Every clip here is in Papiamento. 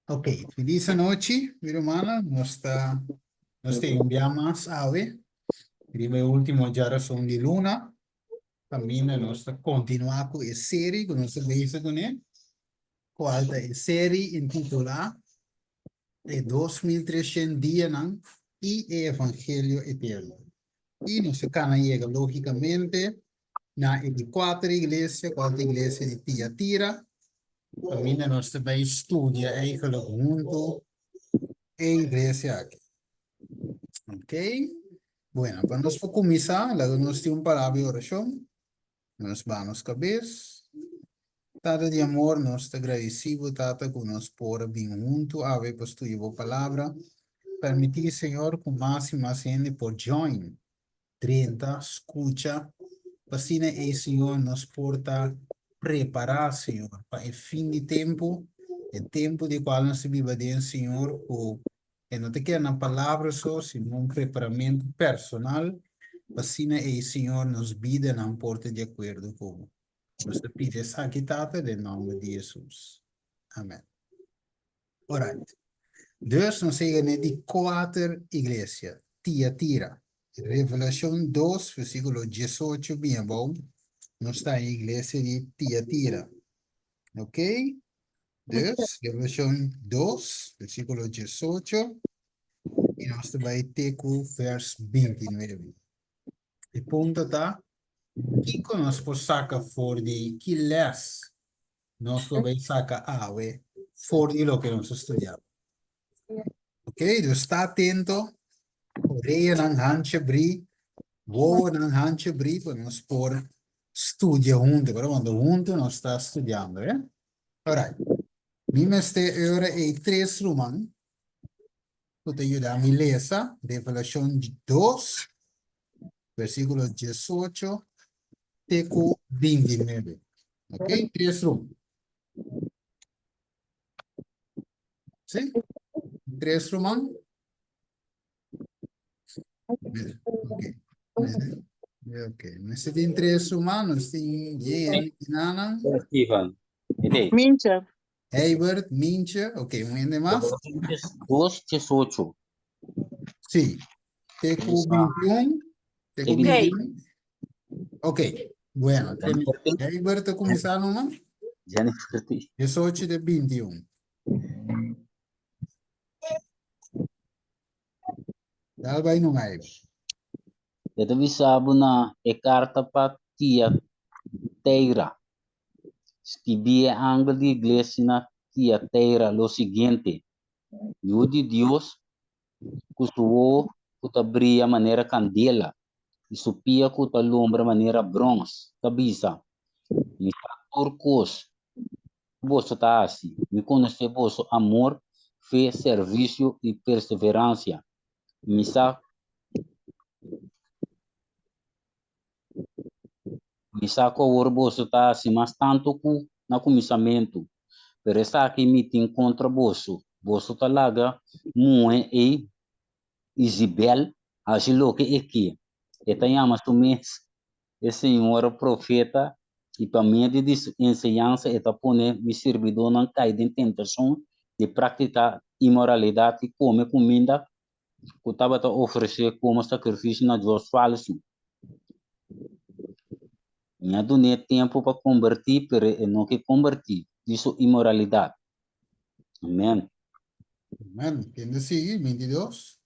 Ok, feliz anochi, mi rumannan. Nos ta nos ta un bia mas awe riba e ultimo djarason di luna. Kaminda nos ta kontinuá ku e seri ku nos ta bezig kuné, kual ta e seri intitulá E 2300 Dianan i e Evangelio Eterno. I nos a kana yega lógikamente na e di kuater iglesia, kual ta iglesia di Tiatira. Kaminda nos ta bai studia eigenlijk huntu e iglesia aki. Ok. Bueno, pa nos por kuminsá, laga nos tin un palabra di orashon. Nos baha nos kabes. Tata di amor, nos ta gradisí bo, Tata, ku nos por a bin huntu awe pa studia bo palabra. Permití, Señor, ku mas i mas hende por join drenta, skucha, pa asina ei, Señor, nos por ta prepará, Señor, pa e fin di tempu, e tempu di kual nos ta biba aden, Señor, ku e no ta keda na palabra so, sino un preparamentu personal, pa asina ei, Señor, nos bidanan por ta di akuerdo ku bo. Nos ta pidi esaki, Tata, den nòmber di Hesus. Amèn. Alright. Dus nos a yega na e di kuater iglesia, Tiatira. Revelashon dos, versíkulo diesocho bin abou, nos ta e iglesia di Tiatira. Ok? Dus, Revelashon dos, versíkulo diesocho, i nos ta bai te ku vers bintinuebe. E punto ta, kiko nos por saka for di ki lès nos por bai saka awe for di loke nos a studia? Ok, dus sta atento, oreyanan hanchi abrí, wowonan hanchi abrí pa nos por studia huntu, pero cuando huntu nos ta studiando, eh? Alright, mi mester e ora ei tres ruman ku ta yuda mi lesa Revelashon dos, versíkulo diesocho te ku bintinuebe. Ok, tres ruman. Sí? Tres ruman. Ok. Ok. Mester tin tres ruman, nos tin Jen, Nana. Steven. Mincha. Heibert, Mintje, ok, un hende mas. Dos diesocho. Sí. Te ku 21. Te ku 21. Ok, bueno. Heibert ta kuminsá numa. Jennifer. Diesocho te 21. Dal bai numa, Heibert. E ta bisa bo na e karta pa Tiateira. Skibí e angel di iglesia na Tiateira lo siguiente, Yu di Dios, ku su wowo ku ta bria manera kandela i su pia ku ta lumbra manera brons, ta bisa, Mi sa tur kos ku boso ta hasi. Mi konosé boso amor, fe, servisio i perseveransia. Mi sa Mi sa ku awor boso ta hasi mas tantu ku na kuminsamentu, pero esaki mi tin kontra boso, boso ta laga muhé ei, Izibel, hasi loke e ke. E ta yama su mes e señora profeta, i pa medio di su enseñansa e ta pone mi sirbidónan kai den tentashon di praktiká inmoralidat i kome kuminda ku tabata ofresé komo sakrifisio na dios falsu. Mi a dun'é tempu pa kombertí, pero e no ke kombertí di su inmoralidat. Amèn. Amèn. Ken ta sigui? Bintidos.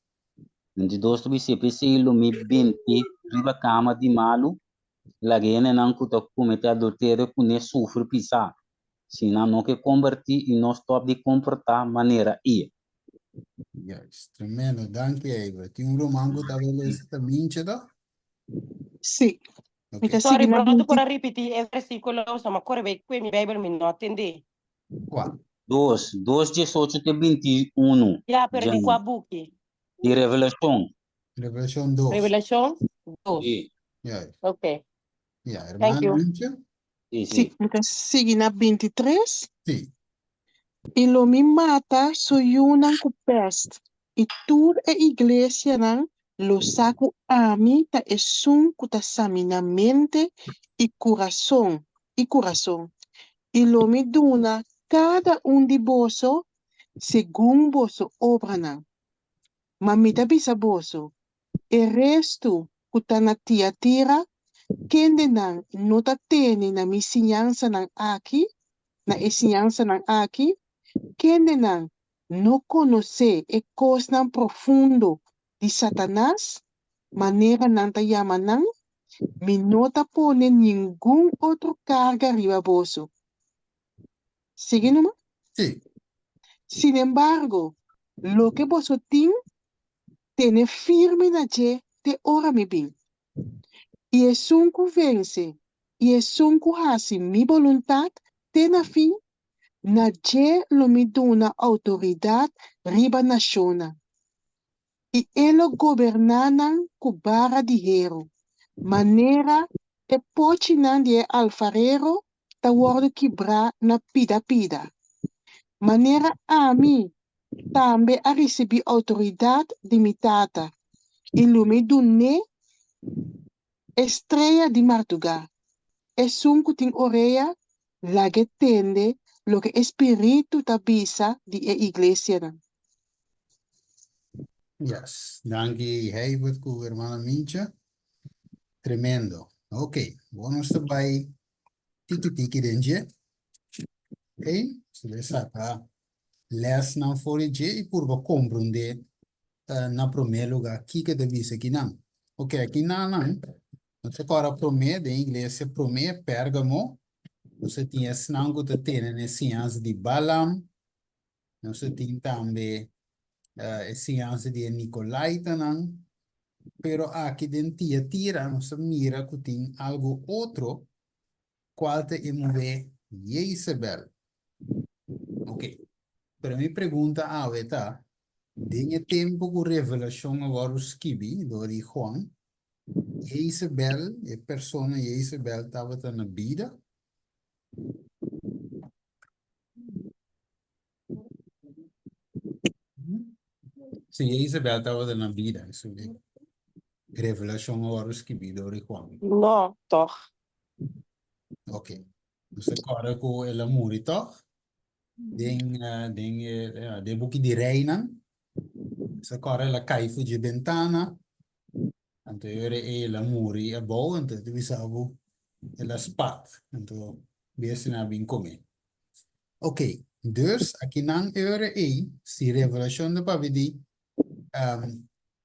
Bintidos ta bis'é, P'esei lo mi bent'é riba kama di malu, laga e hendenan ku ta kometé adulterio kuné sufri pisá, si nan no ke kombertí i no stòp di komportá manera e. Juist, tremendo. Danki Eibert. Tin un ruman ku ta lesa ta Mintje toch? Sí. Ok. Mi ta Sorry, sigui na bro, tu por binti. a ripití e versíkulo? So mi a kore bai kue mi Bijbel, mi no a tendé. Kua? Dos, dos diesocho te bintiunu. Ya, pero di Jenny. kua buki? Di Revelashon. Revelashon dos. Revelashon dos. Sí. Juist. Ok. Ya, Thank hermana you. Mintje? Sí, Sí, sí. mi ta sigui na bintitres. Sí. I lo mi mata su yunan ku pèst, i tur e iglesianan lo sa ku ami ta esun ku ta saminá mente i kurason i kurason, i lo mi duna kada un di boso. segun boso obranan. Ma mi ta bisa boso, e restu ku ta na Tiatira, kendenan no ta tene na mi siñansanan aki, na e siñansanan aki, kendenan no konosé e kosnan profundo di Satanas, manera nan ta yama nan, mi no ta pone ningun otro karga riba boso. Sigui numa? Sí. Sinembargo, loke boso tin, tene firme na dje te ora mi bin. I esun ku vense i esun ku hasi mi boluntat te na fin, na dje lo mi duna outoridat riba nashonnan, i e lo goberná nan ku bara di heru, manera e pochinan di e alfarero ta wòrdu kibrá na pida pida. Manera ami tambe a risibí outoridat di mi Tata, i lo mi dun'é e strea di mardugá. Esun ku tin orea, lag'é tende loke e spiritu ta bisa di e iglesianan. Yes, danki Heibert ku hermana Mincha. Tremendo. Ok, bon nos ta bai tiki tiki den dje. Ok, nos ta bai saka lèsnan for di dje i purba komprondé na promé lugá kiko ta bisa akinan. Ok, akinanan nos ta kòrda promé den iglesia promé Pérgamo nos ta tin esnan ku ta tene na e siñansa di Balaam, nos ta tin tambe e siñansa di e Nikolaitanan, pero aki den Tiatira nos ta mira ku tin algu otro kual ta e muhé Jezebel. Ok, pero mi pregunta awe ta, den e tempu ku Revelashon a wòrdu skibi dor di Juan, Jezebel, e persona Jezebel tabata na bida? Si Jezebel tabata na bida, esun e Revelashon a wòrdu skibí dor di Juan. No, tòg. Ok. Nos ta kòrda ku el a muri tòg den den e den e buki di Reinan. Nos ta kòrda el a kai for dje bentana. Anto e ora ei el a muri abou, anto e ta bisa bo el a spat. Anto bestianan a bin kom'é. Ok, dus akinan e ora ei, si Revelashon ta papia di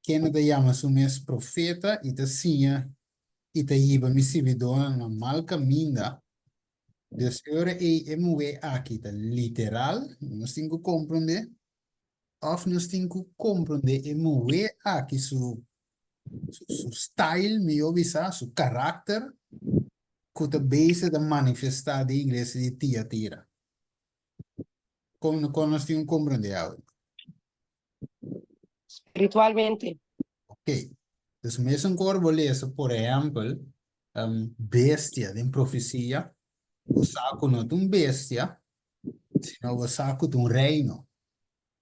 kende ta yama su mes profeta i ta siña i ta hiba mi sirbidónan na mal kaminda, dus e ora ei e muhé aki ta literal, nos tin ku komprondé, òf nos tin ku komprondé e muhé aki su su style, mihó bisá, su karakter, ku ta bezig ta manifestá den iglesia di Tiatira. Kon kon nos tin ku komprondé awe? Spiritualmente. Ok. Dus mesun kor bo lesa, por ehèmpel, bestia den profesia, bo sa ku no ta un bestia, sino bo sa ku ta un reino.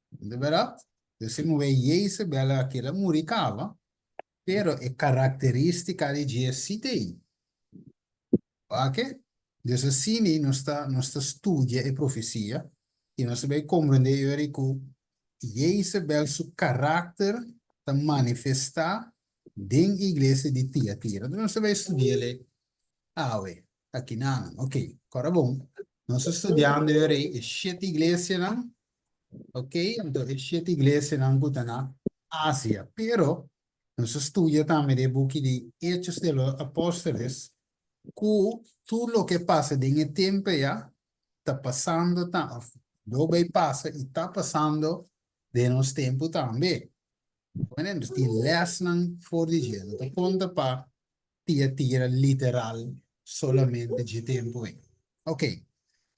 Di bèrdat? Dus si muhé Jezebel aki el a muri kaba, pero e karakterístika di dje si ta ei. Wak? Dus asina nos ta nos ta studia e profesia i nos ta bai komprendé e ora ku Jezebel su karakter ta manifestá den iglesia di Tiatira. Entonces nos ta bai studi'el awe akinan. Ok, kòrda bon, nos ta studiando e ora ei e shete iglesianan, ok, anto e shete iglesianan ku ta na Asia. Pero nos a studia tambe den e buki di Hechos de los Apóstoles ku tur loke pasa den e tempu ya ta pasando ta òf lo bai pasa i ta pasando den nos tempu tambe. Bueno, nos tin lèsnan for di dje, no ta konta pa tia tira literal solamente dje tempu ei. Ok,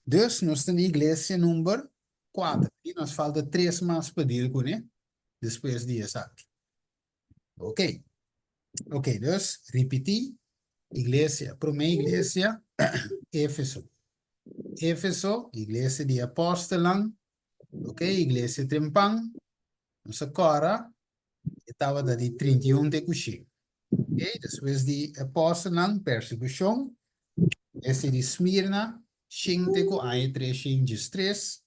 dus nos ta na iglesia number kuater i nos falta tres mas pa deal kuné despues di esaki. Ok, ok, dus ripití, iglesia, promé iglesia, Éfeso. Éfeso, iglesia di apòstelnan, ok, iglesia trempan, nos a kòrda, e tabata di 31 te ku shen. Ok, despues di apòstelnan, persekushon, iglesia di Smirna, shen te ku aña 303.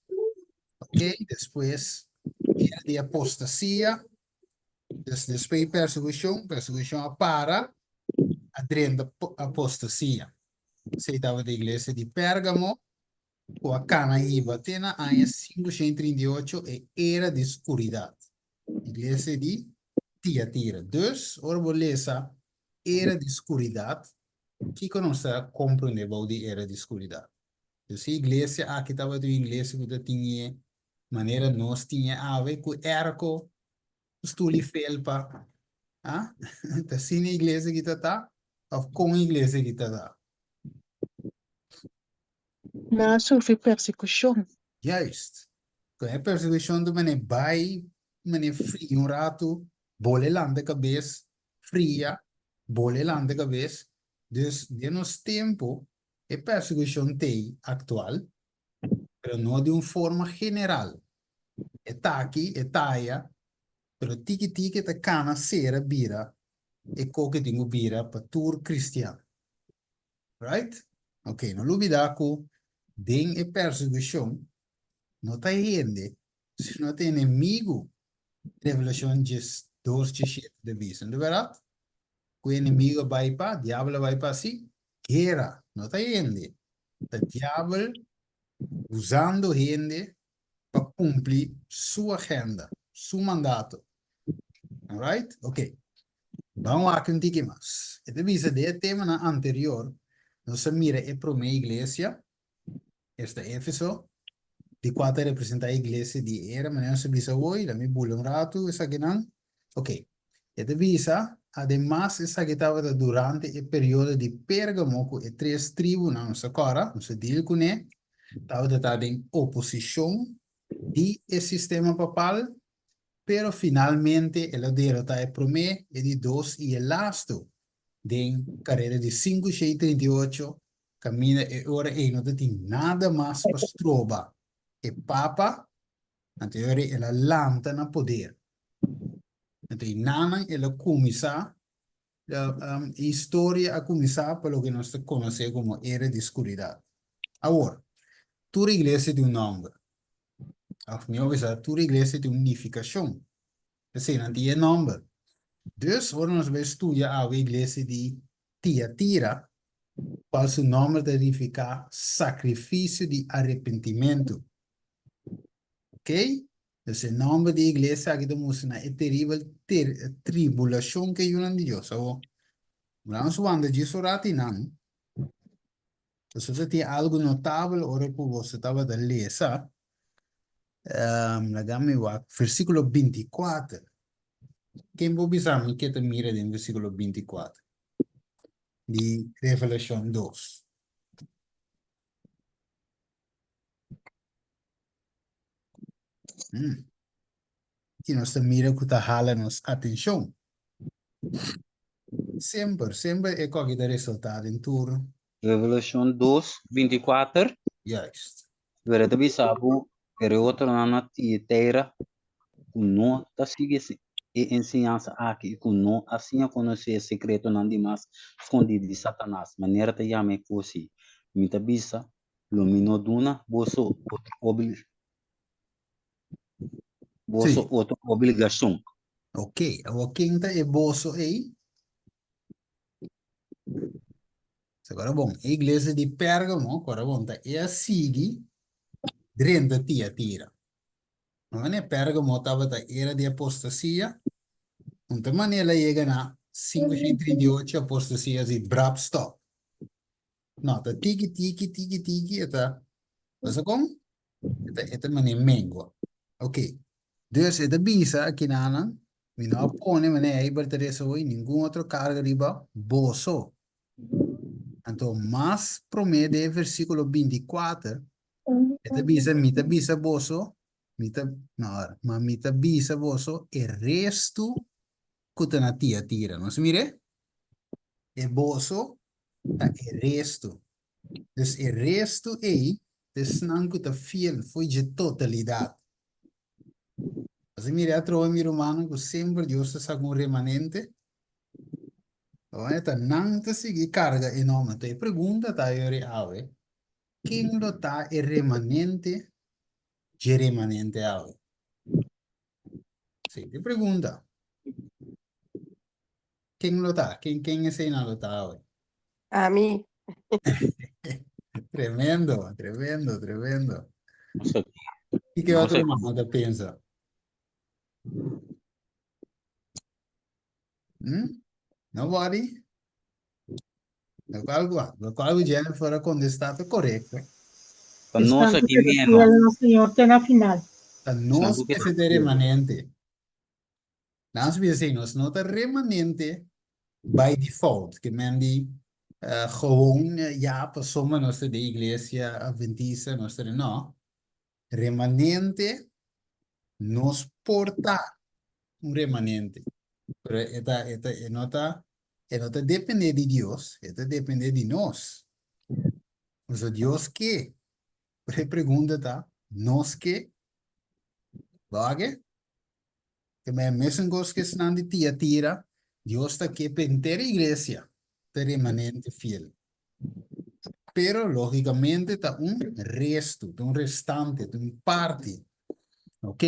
Ok, despues era di apostasia, dus despues di persekushon, persekushon a para, a drenta apostasia. Esei tabata iglesia di Pérgamo, ku a kana hiba te na aña 538, e era di skuridat. Iglesia di Tiatira. Dus, ora bo lesa era di skuridat, kiko nos ta komprendé bou di era di skuridat? Dus e iglesia aki tabata un iglesia ku ta tin e manera nos tin e awe ku erko, stul i felpa. Ah? Ta asina e iglesia ki ta ta? Of kon e iglesia ki ta ta? Nan a sufri persekushon. Juist. Kon e persekushon ta mane bai, mane fria un ratu, bole lanta kabes, fria, bole lanta kabes. Dus den nos tempu E persekushon t'ei aktual, pero no di un forma general. E t'aki, e t'aya, pero tiki tiki e ta kana sera bira e koke tin ku bira pa tur kristian. Right? Ok, no lubidá ku den e persekushon no ta hende, sino ta enemigu, Revelashon 12 diesshete ta bisa, no ta bèrdat? Ku enemigo a bai pa, diabel a bai pa si gera, no ta hende, ta diabel usando hende pa kumpli su agenda, su mandato. Alright? Ok. Ban wak un tiki mas. E ta bisa den e temanan anterior, nos a mira e promé iglesia, Esta Éfeso, di kua ta representá e iglesia di e era, manera nos a bisa awor, i lami bula un ratu esakinan. Ok. E ta bisa, Ademas esaki tabata durante e periodo di Pérgamo ku e tres tribunan, nos ta kòrda, nos a deal kuné, tabata ta den oposishon di e sistema papal, pero finalmente el a derotá e promé, e di dos i e lastu den karera di 538 Kaminda e ora ei no ta tin nada mas pa stroba e papa, anto e ora ei el a lanta na poder. Anto einanan el a kuminsá, e historia a kuminsá pa loke nos ta konosé komo era di skuridat. Awor, tur iglesia tin un nòmber, òf mihó bisa, tur iglesia tin un nifikashon. P'esei nan tin e nòmber. Dus, ora nos bai studia awe iglesia di Tiatira, kual su nòmber ta nifiká sakrifisio di arepentimentu. Ok? Dus e nòmber di e iglesia aki ta mustra na e teribel tribulashon ku e yunan di Dios. Awor, nos wanda djis un ratu einan, Boso ta tin algu notabel ora ku boso tabata lesa, laga mi wak, versíkulo binti kuater. Ken por bisa mi ke ta mira den versíkulo binti kuater di Revelashon dos? Ki nos ta mira ku ta hala nos atenshon? Semper, semper e koki ta resaltá den tur. Revelashon dos, 24. Juist. Pero e ta bisa bo, pero e otronan na Tiatira ku no ta sigui e enseñansa aki i ku no a siña konosé e sekretonan di mas skondí di Satanas, manera ta yama e kos ei, mi ta bisa, lo mi no duna boso otro boso Sí. otro obligashon. Ok, awor ken ta e boso ei? Kora bon, e iglesia di Pérgamo, kora bon, ta e a sigui drenta Tiatira. No manera Pérgamo tabata era di apostasia, un ta manera el a yega na 538 apostasia si brap stop. No, ta tiki tiki tiki tiki e ta, bo sa kon? E ta, e ta manera mengua. Ok, dus e ta bisa akinanan, mi no a pone manera Heber ta resa hoy ningun otro karga riba boso. Anto mas promé den e versíkulo 24, e ta bisa, mi ta bisa boso, mi ta, no, ma mi ta bisa boso e restu ku ta na Tiatira. Nos mir'é? E boso ta e restu. Dus e restu ei ta esnan ku ta fiel fo'i dje totalidat. Así mira atrobe mi rumannan ku semper Dios ta saka un remanente. Awor ta nan ta sigui karga e nòmber. Anto e pregunta ta yori awe, ken lo ta e remanente? dje remanente awe? Siguiente pregunta. Ken lo ta? Ken, ken eseinan lo ta awe? Ami. Tremendo, tremendo, tremendo. No sé. I ke No otro sé. ruman ta pensa? Hmm? Nobody? Lokual ku, lokual ku Jennifer a kontestá ta korekto. Ta nos Esnan ku aki keda meno. fiel na Señor te na final. Ta Esnan nos ku keda mester ta fiel. remanente. Nan bisa así, nos no ta remanente by default, ke men di eh, gewoon eh, ya pasobra nos ta den iglesia adventista, nos ta den, no. Remanente, nos por ta un remanente, pero e ta, e ta, e no ta, e no ta depende di Dios, e ta depende di nos. Pasobra Dios ke, pero e pregunta ta, nos ke? Bo a ke? Te me mesun kos ku esnan di Tiatira, Dios ta ke pa henter iglesia ta remanente fiel. Pero lógikamente ta un restu, ta un restante, ta un parti. Ok.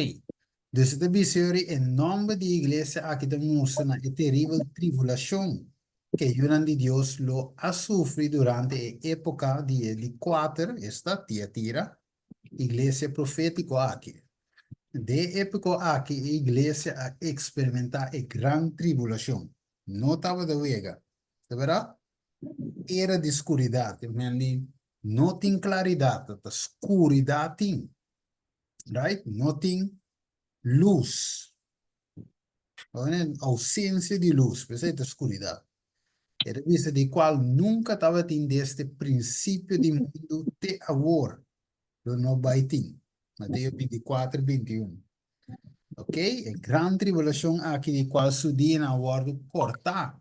Dus e ta bisa yori e nòmber di e iglesia aki ta mustra na e teribel tribulashon ku e yunan di Dios lo a sufri durante e époka di e di kuater, esta, Tiatira, Iglesia profétiko aki. Den e époko aki e iglesia a eksperimentá e gran tribulashon. No tabata wega. Ta bèrdat? Era di skuridat. E men di no tin klaridat, ta skuridat tin. Right? No tin lus. Ousensia di lus, p'esei ta skuridat. E ta bisa di kual nunka tabatin desde prinsipio di mundu te awor, lo no bai tin. Mateo 24, 21. Ok, e gran tribulashon aki di kual su dianan a wòrdu kòrtá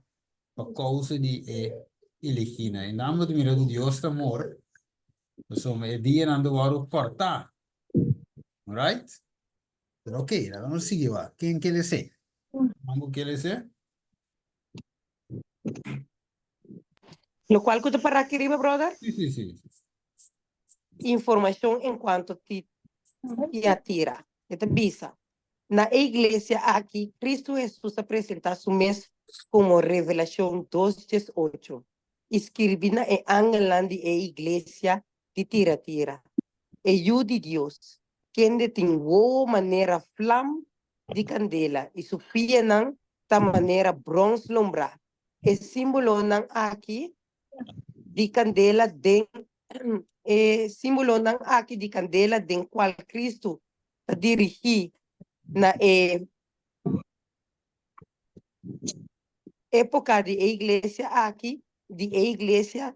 pa kousa di e eligínan. I nan bo ta mira ku Dios ta amor, pasobra e dianan ta wòrdu kòrtá. Alright? Pero ok, laga nos sigui wak. Ken ke lese? Mango ke lese? Lokual ku ta para aki riba, brother? Sí, sí, sí. Informashon en kuanto ti Tiatira. E ta bisa, Na e iglesia aki, Kristu Hesus a presentá su mes komo Revelashon dos djes ocho, i skirbi na e angelnan di e iglesia di Tiratira, E Yu di Dios, kende tin wowo manera flam di kandela i su pianan ta manera brons lombrá. E símbolonan aki di kandela den e símbolonan aki di kandela den kual Kristu ta dirigí na e époka di e iglesia aki di e iglesia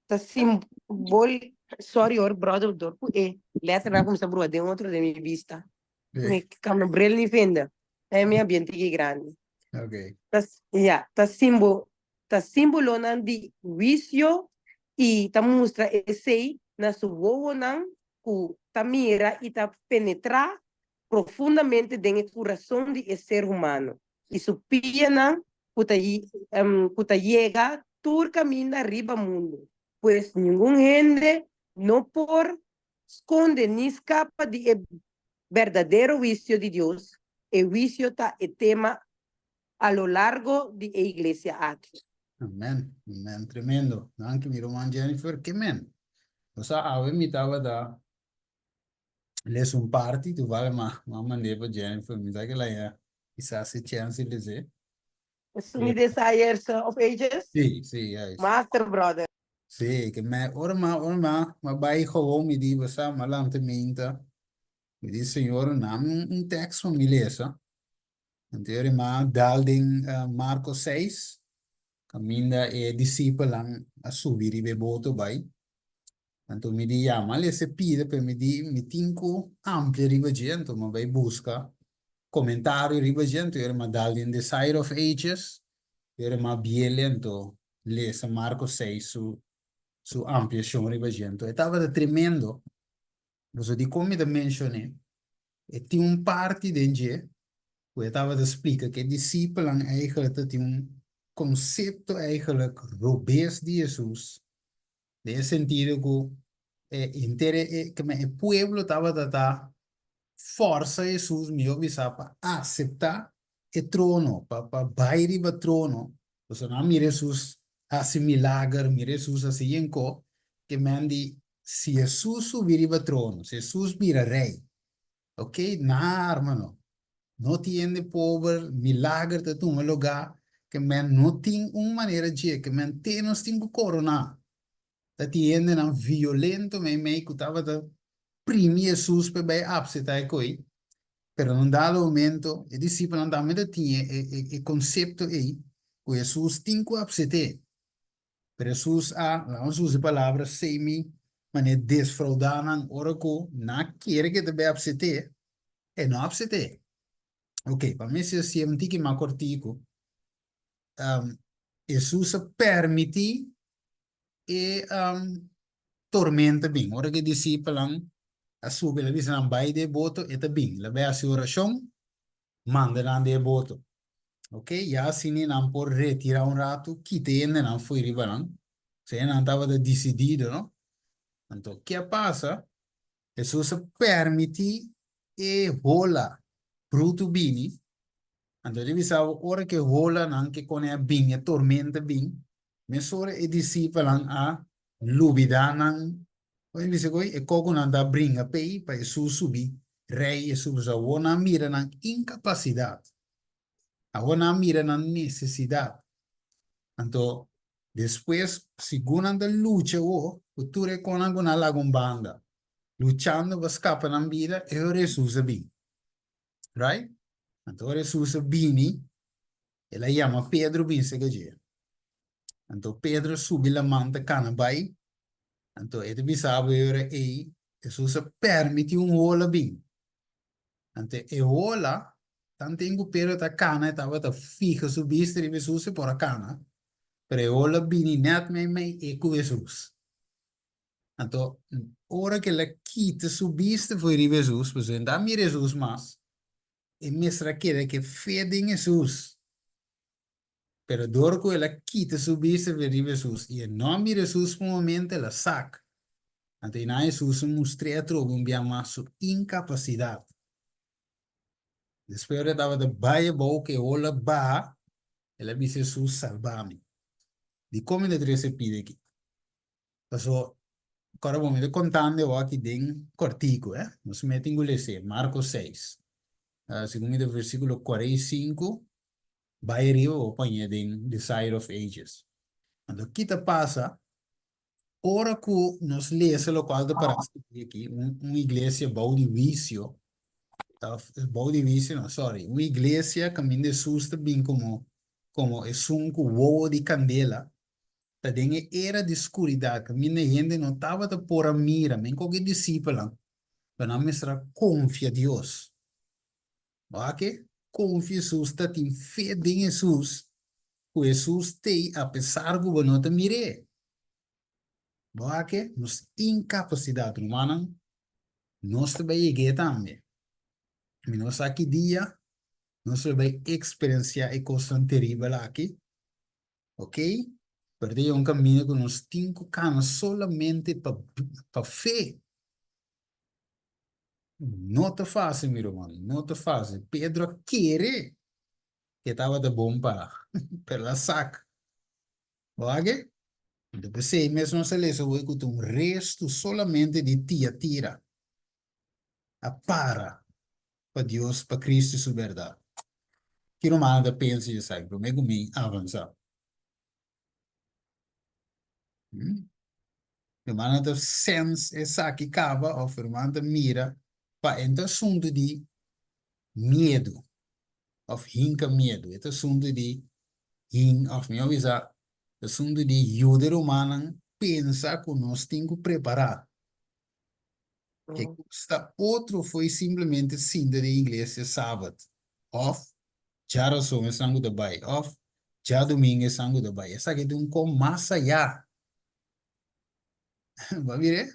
ta simbol sorry hoor brother door ku e letternan a kuminsá brua den otro den mi bista mi kambia bril ni vende e mi a bien tiki grandi Okay. ta ya ta simbo ta simbolonan di huisio i ta mustra esei na su wowonan ku ta mira i ta penetrá profundamente den e kurason di e ser humano i su pianan ku ta ku ta yega tur kaminda riba mundu. Pues ningun hende no por skonde ni skapa di e berdadero huisio di Dios, e huisio ta e tema a lo largo di e iglesia aki. Amen, amen, tremendo. Danki mi ruman Jennifer. Ke men? Bo sa awe mi tabata les un parti, tu vale ma ma mand'é pa Jennifer, mi sa ke la ya kisas e chèns di les'é. Esun di Desires of Ages? Sí, sí, juist. Master brother. Sí, ke me ora ma ora ma ma bai gewoon mi di bo sa ma lanta minta, mi di Señor nami un un tekst pa mi lesa. Anto ora ma dal den Marko seis, kaminda e disipelnan a subi riba e boto bai. Anto mi di ya, m'a lesa e pida, pero mi di mi tin ku amplia riba dje, anto m'a bai buska komentario riba dje, anto ora m'a dal den Desire of Ages, i ora m'a biele anto lesa Marko seis su su ampliashon riba dje. Anto e tabata tremendo, pasobra dikon mi ta menshon'é? E tin un parti den dje ku e tabata splika ku e disipelnan eigentlik ta tin un konsepto eigentlik robes di Hesus, Den e sentido ku e henter e e pueblo tabata ta. fòrsa Hesus, mihó bisá, pa aseptá e trono, pa pa bai riba trono, pasobra nan a mira Hesus hasi milager, mira Hesus hasi yen ko, ke men di, si Hesus subi riba trono, si Hesus bira rei, ok, nan a arma no, no tin hende pober, milager ta tuma lugá, ke men no tin un manera dje, ke men te nos tin ku koroná. Ta tin hendenan violento meimei ku tabata primi Hesus pa e bai apseta e koi, pero na un dado momento e disipelnan tambe ta tin e e konsepto ei ku Hesus tin ku apset'é. Pero Hesus a, laga nos usa e palabra semi manera desfraudá nan ora ku nan a kere ku e ta bai apset'é, e no apset'é. Ok, pa mi si e un tiki mas kortiku. Hesus a permití e tormenta bin. Ora ku e disipelnan a subi, el a bisa nan bai den e boto, e ta bin. El a bai hasi orashon, manda nan den e boto. Ok, ya asina nan por retirá un ratu, kita e hendenan fo'i riba nan. Osea nan tabata disidido, no? Anto, ke a pasa? Hesus a permití e hola brutu bini. Anto el a bisa bo, ora ku e holanan ke kone a bin, e tormenta bin, mesora e disipelnan a lubidá nan, kon e bisa ku e koko nan ta bringa p'ei pa Hesus subi rei Hesus. Pasobra awor nan a mira nan inkapasidat, awor nan a mira nan nesesidat. Anto Despues, segun nan ta lucha awor ku tur e konan ku nan a laga un banda, luchando pa skapa nan bida, e ora Hesus a bin. Right? Anto ora Hesus a bini, el a yama Pedro bin seka dje. Anto Pedro a subi laman ta kana bai, anto e ta bisa bo e ora ei, Hesus a permití un ola bin. Anto e ola, tanten ku Pedro ta kana e tabata fiha su bista riba Hesus e por a kana, pero e ola bini nèt meimei e ku Hesus. Anto ora ku el a kita su bista for riba Hesus, pasobra e no ta mira Hesus mas, e mester a keda ku e fe den Hesus. Pero dor ku el a kita su bista for riba Hesus i e no a mira Hesus pa un momento, el a sak. Anto einan Hesus a mustr'é atrobe un bia mas su inkapasidat. Despues ora e tabata bai abou ku e ola baha, el a bisa Hesus, Salba mi. Dikon mi ta trese e pida aki? Paso, kòrda bo, mi ta kontando awor aki den kòrtiku, eh. Nos mester tin ku les'é, Marko seis, segun mi ta versíkulo 45 bai ariba bo pañ'é den Desire of Ages. Anto ki ta pasa ora ku nos lesa lokual ta para skibí aki, un un iglesia bou di huisio, òf bou di huisio no, sorry, un iglesia kaminda Hesus ta bin komo komo esun ku wowo di kandela, ta den e era di skuridat kaminda hende no tabata por a mira, men koke e disipelnan, pero nan mester a konfia Dios. Wak-e, konfia Hesus ta tin fe den Hesus, ku Hesus t'ei apesar ku bo no ta mir'é. Wak-e, nos inkapasidat, rumannan, nos ta bai yeg'é tambe. Mi no sa ki dia nos lo bai eksperensiá e kosnan teribel aki, ok? Pero ta un kaminda ku nos tin ku kana solamente pa pa fe. No ta fásil, mi ruman, no ta fásil. Pedro a kere ku e tabata bon para, pero el a sak. Wak? Anto p'esei mes nos a lesa hoy ku ta un restu solamente di Tiatira a para pa Dios, pa Cristo i su bèrdat. Ki rumannan ta pensa di esaki promé ku mi avansá? Rumannan ta sens esaki kaba òf rumannan ta mira pa e no ta asuntu di miedu òf hinka miedu, e ta asuntu di hin òf mihó bisa asuntu di yuda e rumannan pensa ku nos tin ku prepará. Ke kosta otro foi simplemente sinta den iglesia sabat òf djarason esnan ku ta bai òf djadumingu esnan ku ta bai. Esaki ta un kon mas ayá. Bo a mir'é?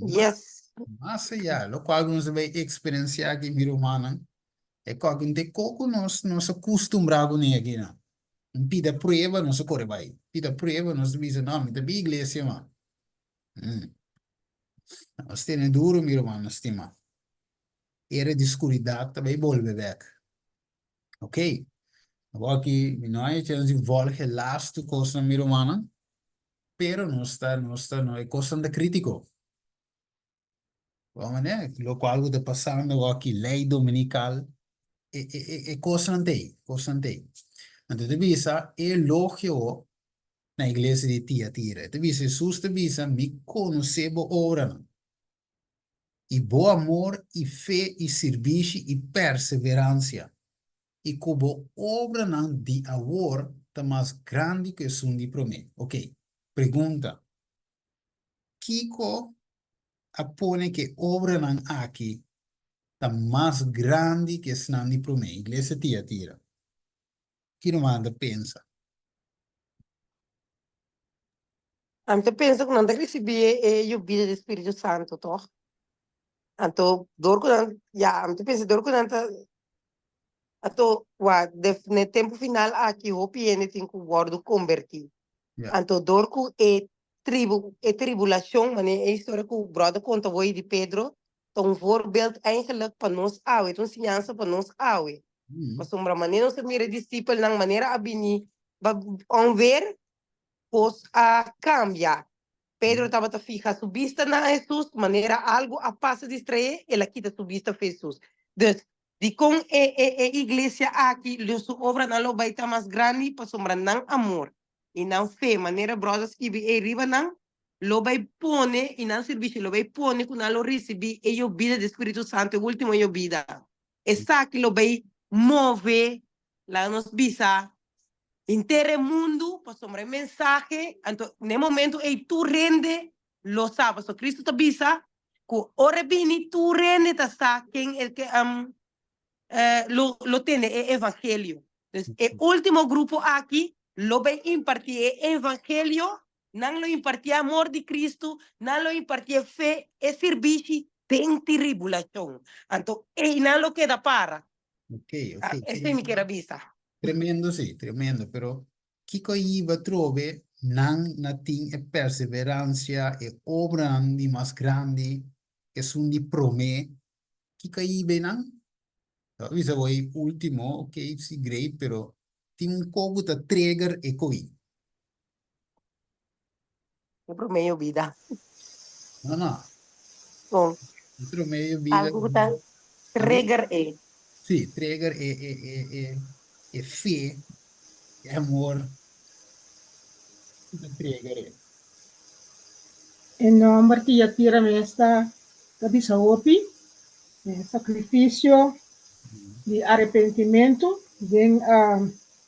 Yes. Mas ayá. Lokual ku nos a bai eksperensiá aki mi rumannan, e kòke no ta e kos ku nos nos a kustumbrá kuné akinan. Un pida prueba nos a kore bai. Pida prueba nos ta bisa, no, mi ta bai iglesia man. Nos tene duro mi rumannan stimá. Era di skuridat ta bai bolbe bèk. Ok. Awor aki mi no a e chèns di vòlg e lastu kosnan mi rumannan, pero nos ta nos ta no e kosnan ta kritiko. Bo manera lokual ku ta pasando awor aki lei dominikal e e e e kosnan ta ei, kosnan ta ei. Anto ta bisa e elogio na iglesia di Tiatira. E ta bisa Hesus ta bisa mi konosé bo obranan. I bo amor i fe i sirbishi i perseveransia, i ku bo obranan di awor ta mas grandi ku esun di promé. Ok, pregunta, Kiko a pone ku e obranan aki ta mas grandi ku esnan di promé? Iglesia Tiatira. Ki ruman ta pensa? Ami ta pensa ku nan ta risibí e yobida di Spiritu Santu, tòg? Anto dor ku nan, ya, ami ta pensa dor ku nan ta, anto wak de na e tempu final aki hopi hende tin ku wòrdu kombertí. Anto dor ku e tribu e tribulashon, manera e historia ku bròder konta hoy di Pedro, ta un voorbeeld eigenlijk pa nos awe, ta un siñansa pa nos awe. Pasobra manera nos a mira e disipelnan, manera a bini onweer, kos a kambia. Pedro tabata fiha su bista na Hesus, manera algu a pasa distraé, el a kita su bista for Hesus. Dus, dikon e e e iglesia aki lo su obranan lo bai ta mas grandi? Pasobra nan amor i nan fe, manera bròder skibi ei riba nan, lo bai pone i nan sirbishi lo bai pone ku nan lo risibí e yobida di Spiritu Santu, e último yobida. Esaki lo bai move, laga nos bisa, henter e mundu pasobra e mensahe, anto na e momento ei tur hende lo sa, pasobra Cristo ta bisa ku ora e bini tur hende ta sa ken el ke lo lo tende e evangelio. Dus e último grupo aki lo bai impartí e evangelio Nan lo impartí amor di Cristo, nan lo impartí e fe, e sirbishi den tribulacion. Anto einan lo keda para. Ok, ok. Esei mi kier a bisa. Tremendo sí, tremendo. Pero kiko a hiba trobe nan na tin e perseverancia, e obranan di mas grandi, esun di promé? Kiko a hiba einan? Ta bisa bo e ultimo, ok, sí, great, pero tin un koku ta trigger e koi. E promé yobida. No, no. Kon? E promé yobida. Algu ku ta trigger e. Sí, trigger e e e e e fe, e amor. Ta trigger e. E nòmber Tiatira mes ta ta bisa hopi, e sakrifisio di arepentimentu den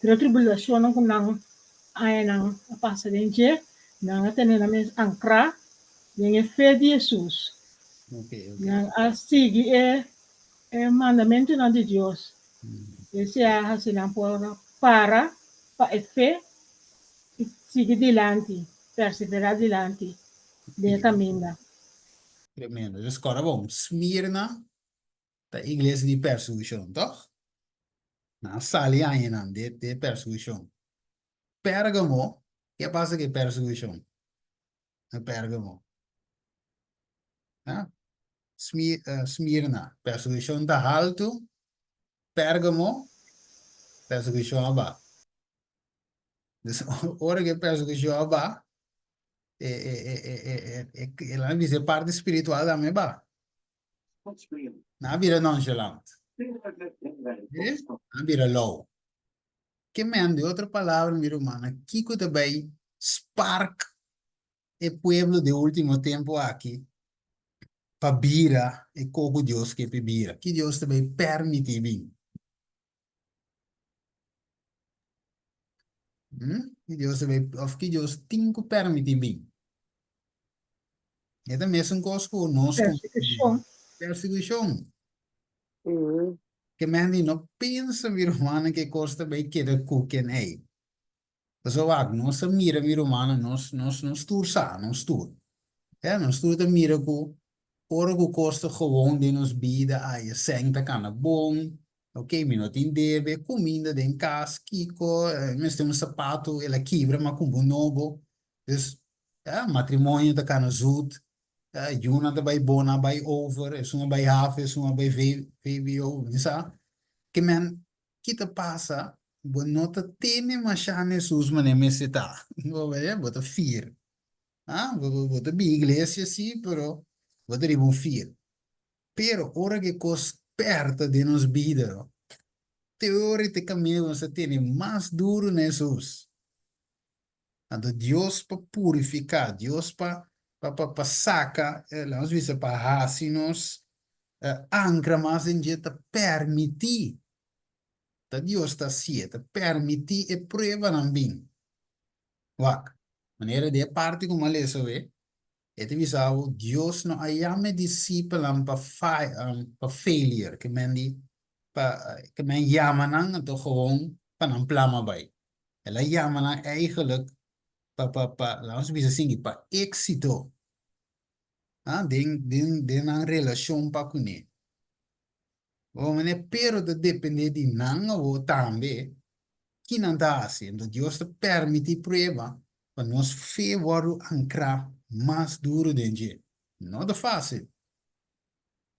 tribulashonnan ku nan Añanan a pasa den dje, nan a tene nan mes ankrá den e fe di Hesus. Nan a sigui e e mandamentunan di Dios. Esei a hasi nan por para pa e fe i sigui dilanti, perseverá dilanti den e kaminda. Tremendo. Dus kòrda bon, Smirna ta iglesia di persekushon, tòg? Nan a sali añanan de de persekushon. Pérgamo, ke a pasa ku e persekushon na Pérgamo? Ha? Smi Smirna, persekushon ta haltu, Pérgamo, persekushon a baha. Dus ora ku e persekushon a baha, e e e e e e e nan a bisa e parti spiritual tambe a baha. Nan a bira nonchalant. Mire, nan a bira lou. Ke men, di otro palabra, mi rumannan, kiko ta bai spark e pueblo di ultimo tempu aki pa bira e ko ku Dios ke p'e bira? Ki Dios ta bai permití bin? Ki Dios ta bai, of ki Dios tin ku permití bin? E ta mesun kos ku nos ku Persekushon. Persekushon. Ke men di no pensa mi rumannan ke kos ta bai keda ku ken ei. Pasobra wak, nos ta mira mi rumannan, nos nos nos tur sa, nos tur. Ya, nos tur ta mira ku ora ku kos ta gewoon den nos bida, ay e sèn ta kana bon, ok, mi no tin debe, kuminda den kas, kiko, mi mester un sapatu, el a kibra, mi a kumpra un nobo. Dus, ya, matrimonio ta kana zut. Yunan ta bai bona, bai over, esun a bai haf, esun a bai VBO, mi sa. Ke men, ki ta pasa? Bo no ta tene masha na Hesus manera mester ta. Bo wede, bo ta fir. Ah, bo, bo, bo ta bin iglesia si, pero bo ta riba un fir. Pero ora ku e kos pèrta den nos bida, te ora i te kaminda ku nos ta tene mas duru na Hesus. Anto Dios pa purifiká, Dios pa pa pa pa saka, laga nos bisa pa hasi nos ankra mas den dje ta permití, ta Dios ta hasié, ta permití e pruebanan bin. Wak, manera di e parti ku mi a lesa awe, e ta bisa bo Dios no a yama e disipelnan pa pa failure, ke men di pa ke men yama nan anto gewoon pa nan plama bai. El a yama nan eigenlijk pa pa pa laat nos bisa asinki pa éxito ah den den den nan relashon pa kuné. Bo manera pero ta depende di nan awor tambe ki nan ta hasi. Enton Dios ta permiti prueba pa nos fe wòrdu ankrá mas duru den dje. No ta fásil,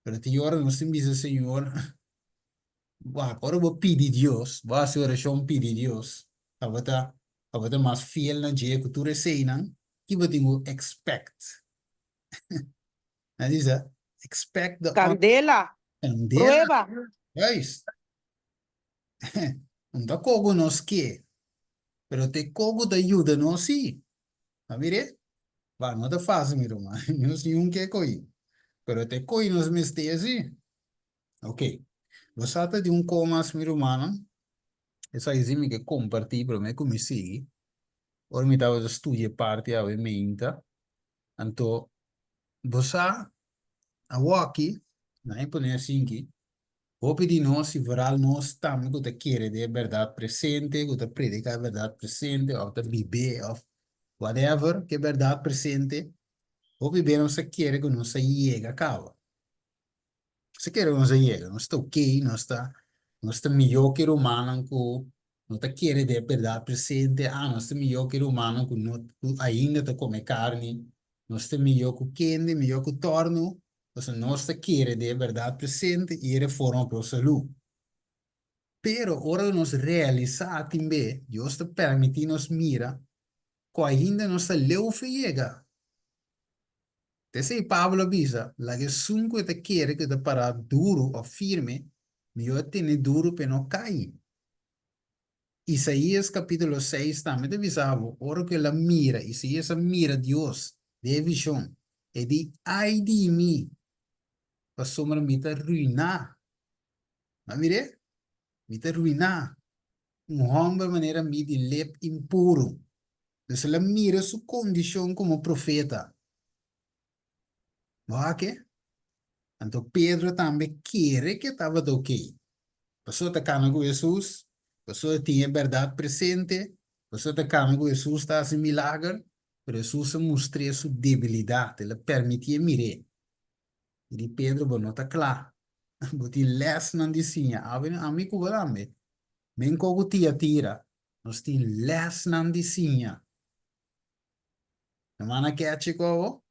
pero tin ora nos tin bisa Señor, Wak, ora bo pidi Dios, bo hasi orashon pidi Dios, pa bo ta pa bo ta mas fiel na dje ku tur eseinan, ki bo tin ku expect? Nan bisa, expect the un Kandela, Kandela, prueba. juist. Un ta kogu nos ke, pero te kogu ta yuda nos si. A mir'é? Ba, no ta fácil mi ruman, nos niun ke ko'i, pero te ko'i nos mester si. Ok, bo sa ta di un ko mas mi rumannan, esaki si mi ke kompartí promé ku mi sigui. Ora mi tabata studia e parti awe meinta, anto bo sa awoki, nan e pone asinki, hopi di nos i vooral nos tambe ku ta kere den e bèrdat presente, ku ta prediká e bèrdat presente òf ta bib'é òf whatever ku e bèrdat presente, hopi bes nos ta kere ku nos a yega kaba. Si kere nos a yega, nos ta ok, nos ta, nos ta mihó ku e rumannan ku no ta kere den e bèrdat presente, ah, nos ta mihó ku e rumannan ku no, ku ainda ta kome karni, nos ta mihó ku kende, mihó ku tòrnu, pasobra nos ta kere den e bèrdat presente i e reforma pro salú. Pero ora nos realisá tin be, Dios ta permití nos mira ku ainda nos ta leu fe yega. P'esei Pablo a bisa, Laga esun ku e ta kere ku e ta pará duru òf firme, mihó e tene duru p'e no kai. Isaías kapítulo seis tambe ta bisa bo, ora ku el a mira, Isaías a mira Dios den e vishon, e di, Ai di mi, pasobra mi ta ruiná. Bo a mir'é? Mi ta ruiná. Un hòmber manera mi di lep impuru. Dus el a mira su kondishon komo profeta. Bo a ke? Anto Pedro tambe kere ke tabata okey. Pasobra ta kana ku Hesus, pasobra tin e bèrdat presente, pasobra ta kana ku Hesus ta hasi milager, pero Hesus a mustr'é su debilidat, el a permitié mir'é. I di Pedro, bo no ta kla. Bo tin lèsnan di siña. Awe ami ku bo tambe. Men koku tia tira. Nos tin lèsnan di siña. Hermana Ketchi ku abo?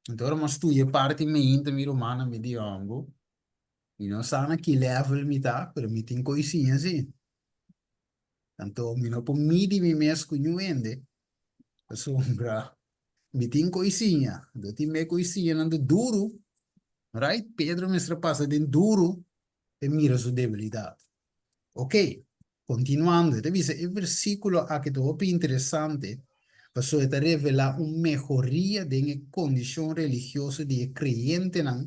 Anto ora mi studia e parti meinta mi rumannan mi di hongu. Mi no sa na ki level mi ta, pero mi tin ko'i siña si. Anto mi no por midi mi mes ku niun hende, pasobra mi tin ko'i siña. Anto tin me ko'i siñanan ta duru, right? Pedro mester a pasa den duru pa e mira su debilidat. Ok, kontinuando, e ta bisa e versíkulo aki ta hopi interesante pasobra e ta revelá un mehoria den e kondishon religioso di e kreyentenan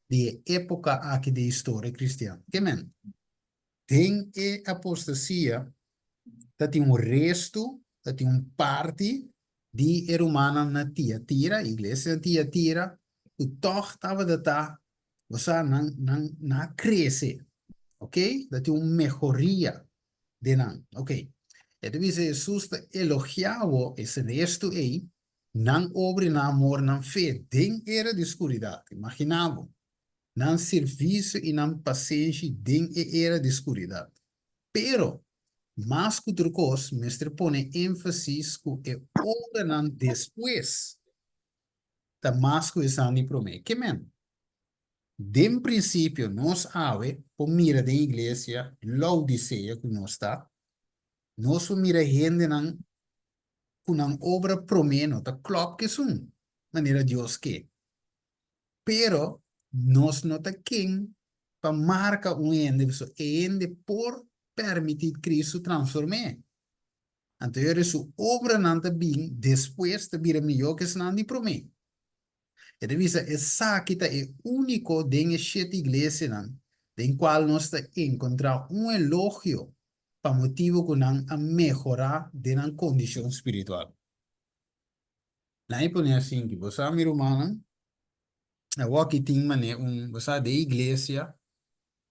di e époka aki di historia kristian. Ke men? Den e apostasia ta tin un restu, ta tin un parti di e rumannan na Tiatira, iglesia na Tiatira, ku tòg tabata ta, bo sa, nan, nan, nan a krese, ok? Ta tin un mehoria den nan, ok. E ta bisa Hesus ta elogiá bo es restu ei, nan obra i nan amor, nan fe den era di skuridat. Imaginá bo, nan servisio i nan pasenshi den e era di skuridat. Pero, mas ku tur kos, mester pone énfasis ku e obranan despues. ta mas ku esnan di promé. Ke men? Den prinsipio nos awe por mira den iglesia Laodisea ku nos ta, nos por mira hendenan ku nan obra promé no ta klòp ku esun manera Dios ke. Pero nos no ta ken pa marka un hende pasobra e hende por pèrmití Kristu transform'é. Anto e ora su obranan ta bin despues ta bira mihó ku esnan di promé. E ta bisa esaki ta e úniko den e shete iglesianan den kual nos ta enkontrá un elogio pa motibu ku nan a mehorá den nan kondishon spiritual. Nan e pone asinki, Bo sa, mi rumannan, awoki tin manera un, bo sa, den iglesia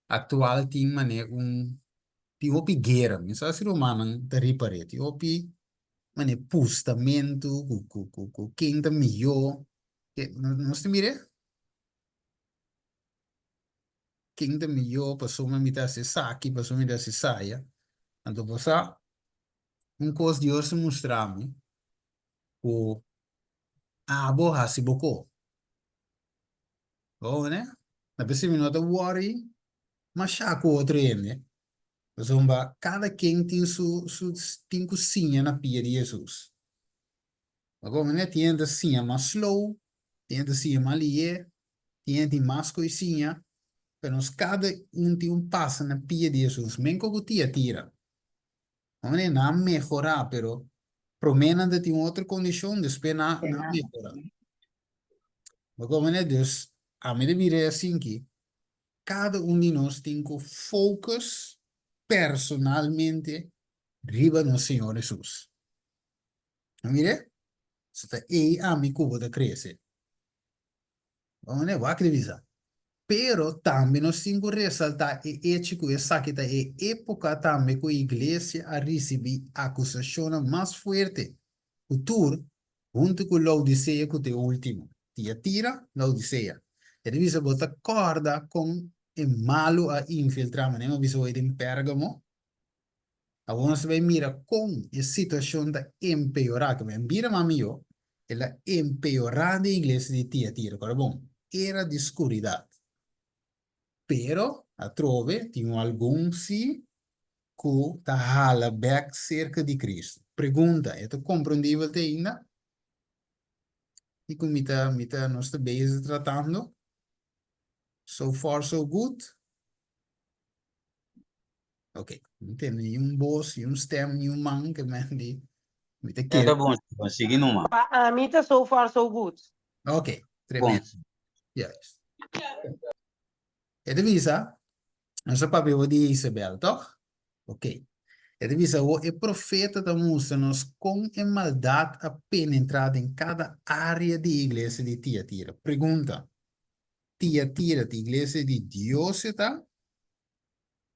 aktual tin manera un, tin hopi guera. Mi sa si rumannan ta ripar'é, tin hopi manera pustamentu ku ku ku ku ken ta mihó. Nos ta mir'é? Ken ta mihó pasobra mi ta hasi esaki, pasobra mi ta hasi esaya. Anto bo sa, un kos Dios a mustra mi, ku abo hasi bo ko. Bo wene? Na p'esei mi no ta wòri mashá ku otro hende, pasobra kada ken tin su su tin ku siña na pia di Hesus. Bo wene? Tin hende ta siña mas slow, tin hende ta siña mas lihé, tin hende tin mas ku e siña, pero nos kada un tin un pasa na pia di Hesus, menko ku tia tira. Hombre, nan a mehorá, pero promé nan ta tin un otro kondishon, despues nan nan a mehorá. Bo komprendé? Dus, ami ta bira asinki, kada un di nos tin ku focus personalmente riba nos Señor Hesus. A mir'é? So ta ei ami ku bo ta krese. Bo wak revisa. Pero tambe nos tin ku resaltá e echo ku esaki ta e époka tambe ku iglesia a risibí akusashonnan mas fuerte ku tur huntu ku Laodisea ku ta e último. Tiatira, Laodisea. E ta bisa bo ta kòrda kon e malu a infiltrá manera mi a bisa hoy den Pérgamo? Awor nos ta bai mira kon e situashon ta empeorá, ke men bira mas mihó, el a empeorá den iglesia di Tiatira. Kòrda bon, era di skuridat. Pero atrobe tin un algun sí ku ta hala bèk serka di Kristu. Pregunta, e ta komprendibel te ainda? Kiko mi ta, mi ta, nos ta bezig tratando? So far so good? Ok, no tende ni un bos, ni un stem, ni un man ke men di. Mi ta Ta kere. bon, bon, sigui numa. Pa ami ta so far so good. Ok, Bon. tremendo. Juist. E ta bisa, nos a papia bo di Isabel, toch? Ok. E ta bisa bo e profeta ta mustra nos kon e maldat a penetra den kada area di e iglesia di Tiatira. Pregunta, Tiatira ta iglesia di Dios e ta?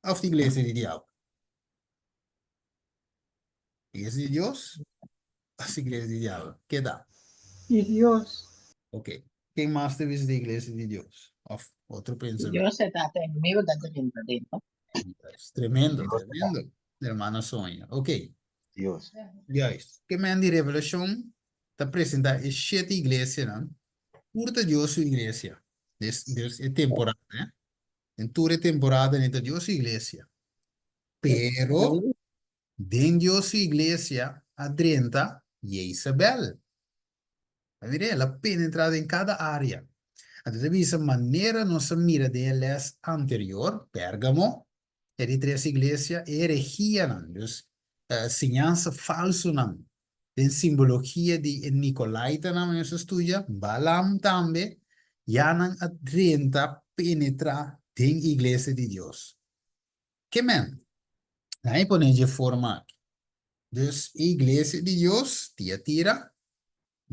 Of ta iglesia di diabel? Iglesia di Dios of iglesia di diabel? Ke ta? Di Dios. Ok. Ken mas ta bisa di iglesia di Dios? Of otro pensamiento? Dios e ta, ta enemigo ta drenta dentro. Juist. Tremendo, Dios ta. tremendo. Hermana Sonia. Ok. Dios. Juist. Ke men di Revelacion ta presenta e shete iglesianan. Tur ta Dios su iglesia. Des, des e temporada, eh? Den tur e temporada nan ta Dios su iglesia. Pero den Dios su iglesia a drenta Jezabel. A mira, el a penetra den kada área. Anto ta bisa manera nos a mira den e les anterior, Pérgamo, e di tres iglesia, e herehianan, dus siñansa falsonan den simbologia di e Nicolaitanan nos a studia, Balaam tambe, ya nan a drenta, penetra den iglesia di Dios. Ke men? Nan e pone dje forma aki. Dus e iglesia di Dios, Tiatira,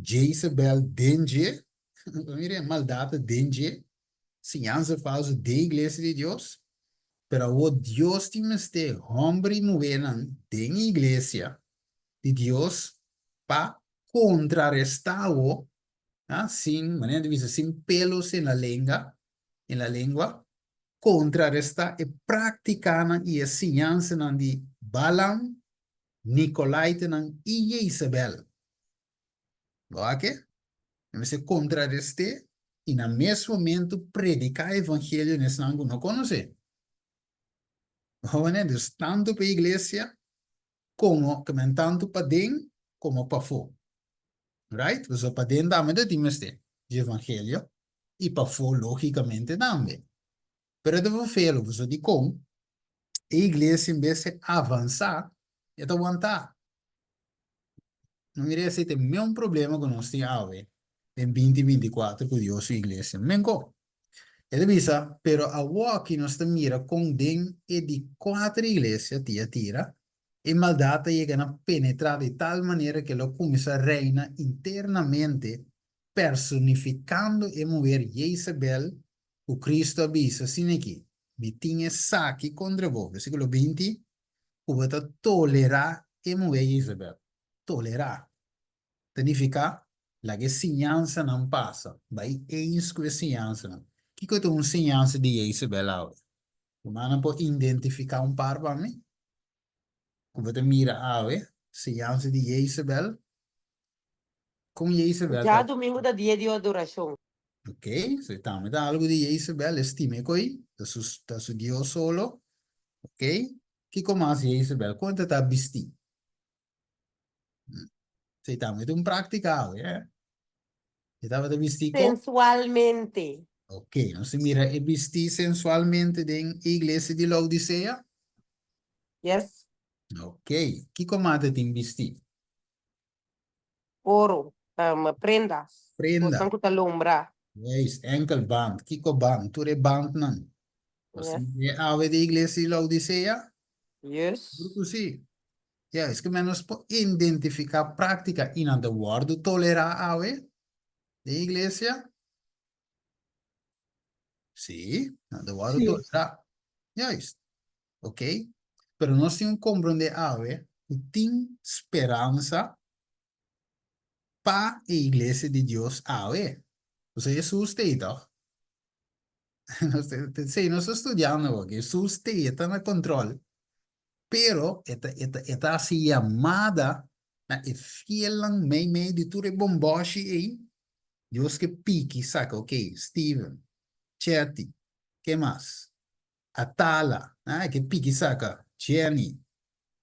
Jezebel den dje, mira e maldat den dje, siñansa falso den iglesia di Dios, pero awor Dios tin mester homber i muhernan den iglesia di Dios pa kontrarestá awor, ah, sin, manera di bisa, sin pelos en la lenga, en la lengua, kontrarestá e práktikanan i e siñansanan di Balaam, Nicolaitanan i Jezebel. Bo a ke? Nan mester kontrarest'é i na mes momentu prediká evangelio na esnan ku no konos'é. Hobennan, dus tantu pa e iglesia komo, ke men tantu paden komo pafó. Right? Pasobra paden tambe ta tin mester di evangelio i pafó lógikamente tambe. Pero e ta vervelo, pasobra dikon e iglesia en bes di avansá e ta wantá. No mira esei ta e meun problema ku nos tin awe den binti 24 ku Dios su iglesia. Menko. E ta bisa, pero awoki nos ta mira kon den e di kuater iglesia, Tiatira, e maldat ta yega na penetrá di tal manera ku e lo kuminsá reina internamente, personifikando e muher Jezabel ku Kristu a bisa asin'aki, Mi tin esaki kontra bo, versíkulo 20, ku bo ta tolerá e muher Jezabel. Tolerá ta nifiká laga e siñansanan pasa, bai eens ku e siñansanan. Kiko ta un siñansa di Jezabel awe? Rumannan por identifiká un par pa mi? Ku bo ta mira awe, siñansa di Jezabel? Kon Jezabel ta. Djadumingu ta dia di adorashon. Ok, so e tambe ta algu di Jezabel, e stima e koi, ta su, ta su dios solo. Ok, kiko mas Jezabel? Kon ta ta bistí? Esei tambe ta un práktika awe, eh? E tabata bistí kon? Sensualmente. Ok, nos ta mira e bistí sensualmente den e iglesia di Laodisea? Yes. Ok, kiko mas ta tin bistí? Oro, um, prenda. Prenda. Kosnan ku ta lombra. Juist, enkelband, kiko band, tur e bandnan. Nos Yes. mira e awe di iglesia di Laodisea? Yes. Seguro ku sí. Juist, ke men nos por identifiká práktika i nan ta wòrdu tolerá awe den iglesia? Sí, nan ta wòrdu Sí. tolerá. Juist. Ok? Pero nos tin un komprondé awe ku tin speransa pa e iglesia di Dios awe. Pasobra Hesus t'ei tòg? Nos ta, sí, nos ta studiando awor. Hesus t'ei, e ta na kòntròl. Pero e ta, e ta, e ta hasi yamada na e fielnan meimei di tur e bombòshi ei. Dios ke piki saka, ok, Steven, Chetty, ke mas? Atala, ah, e ke piki saka, Jenny,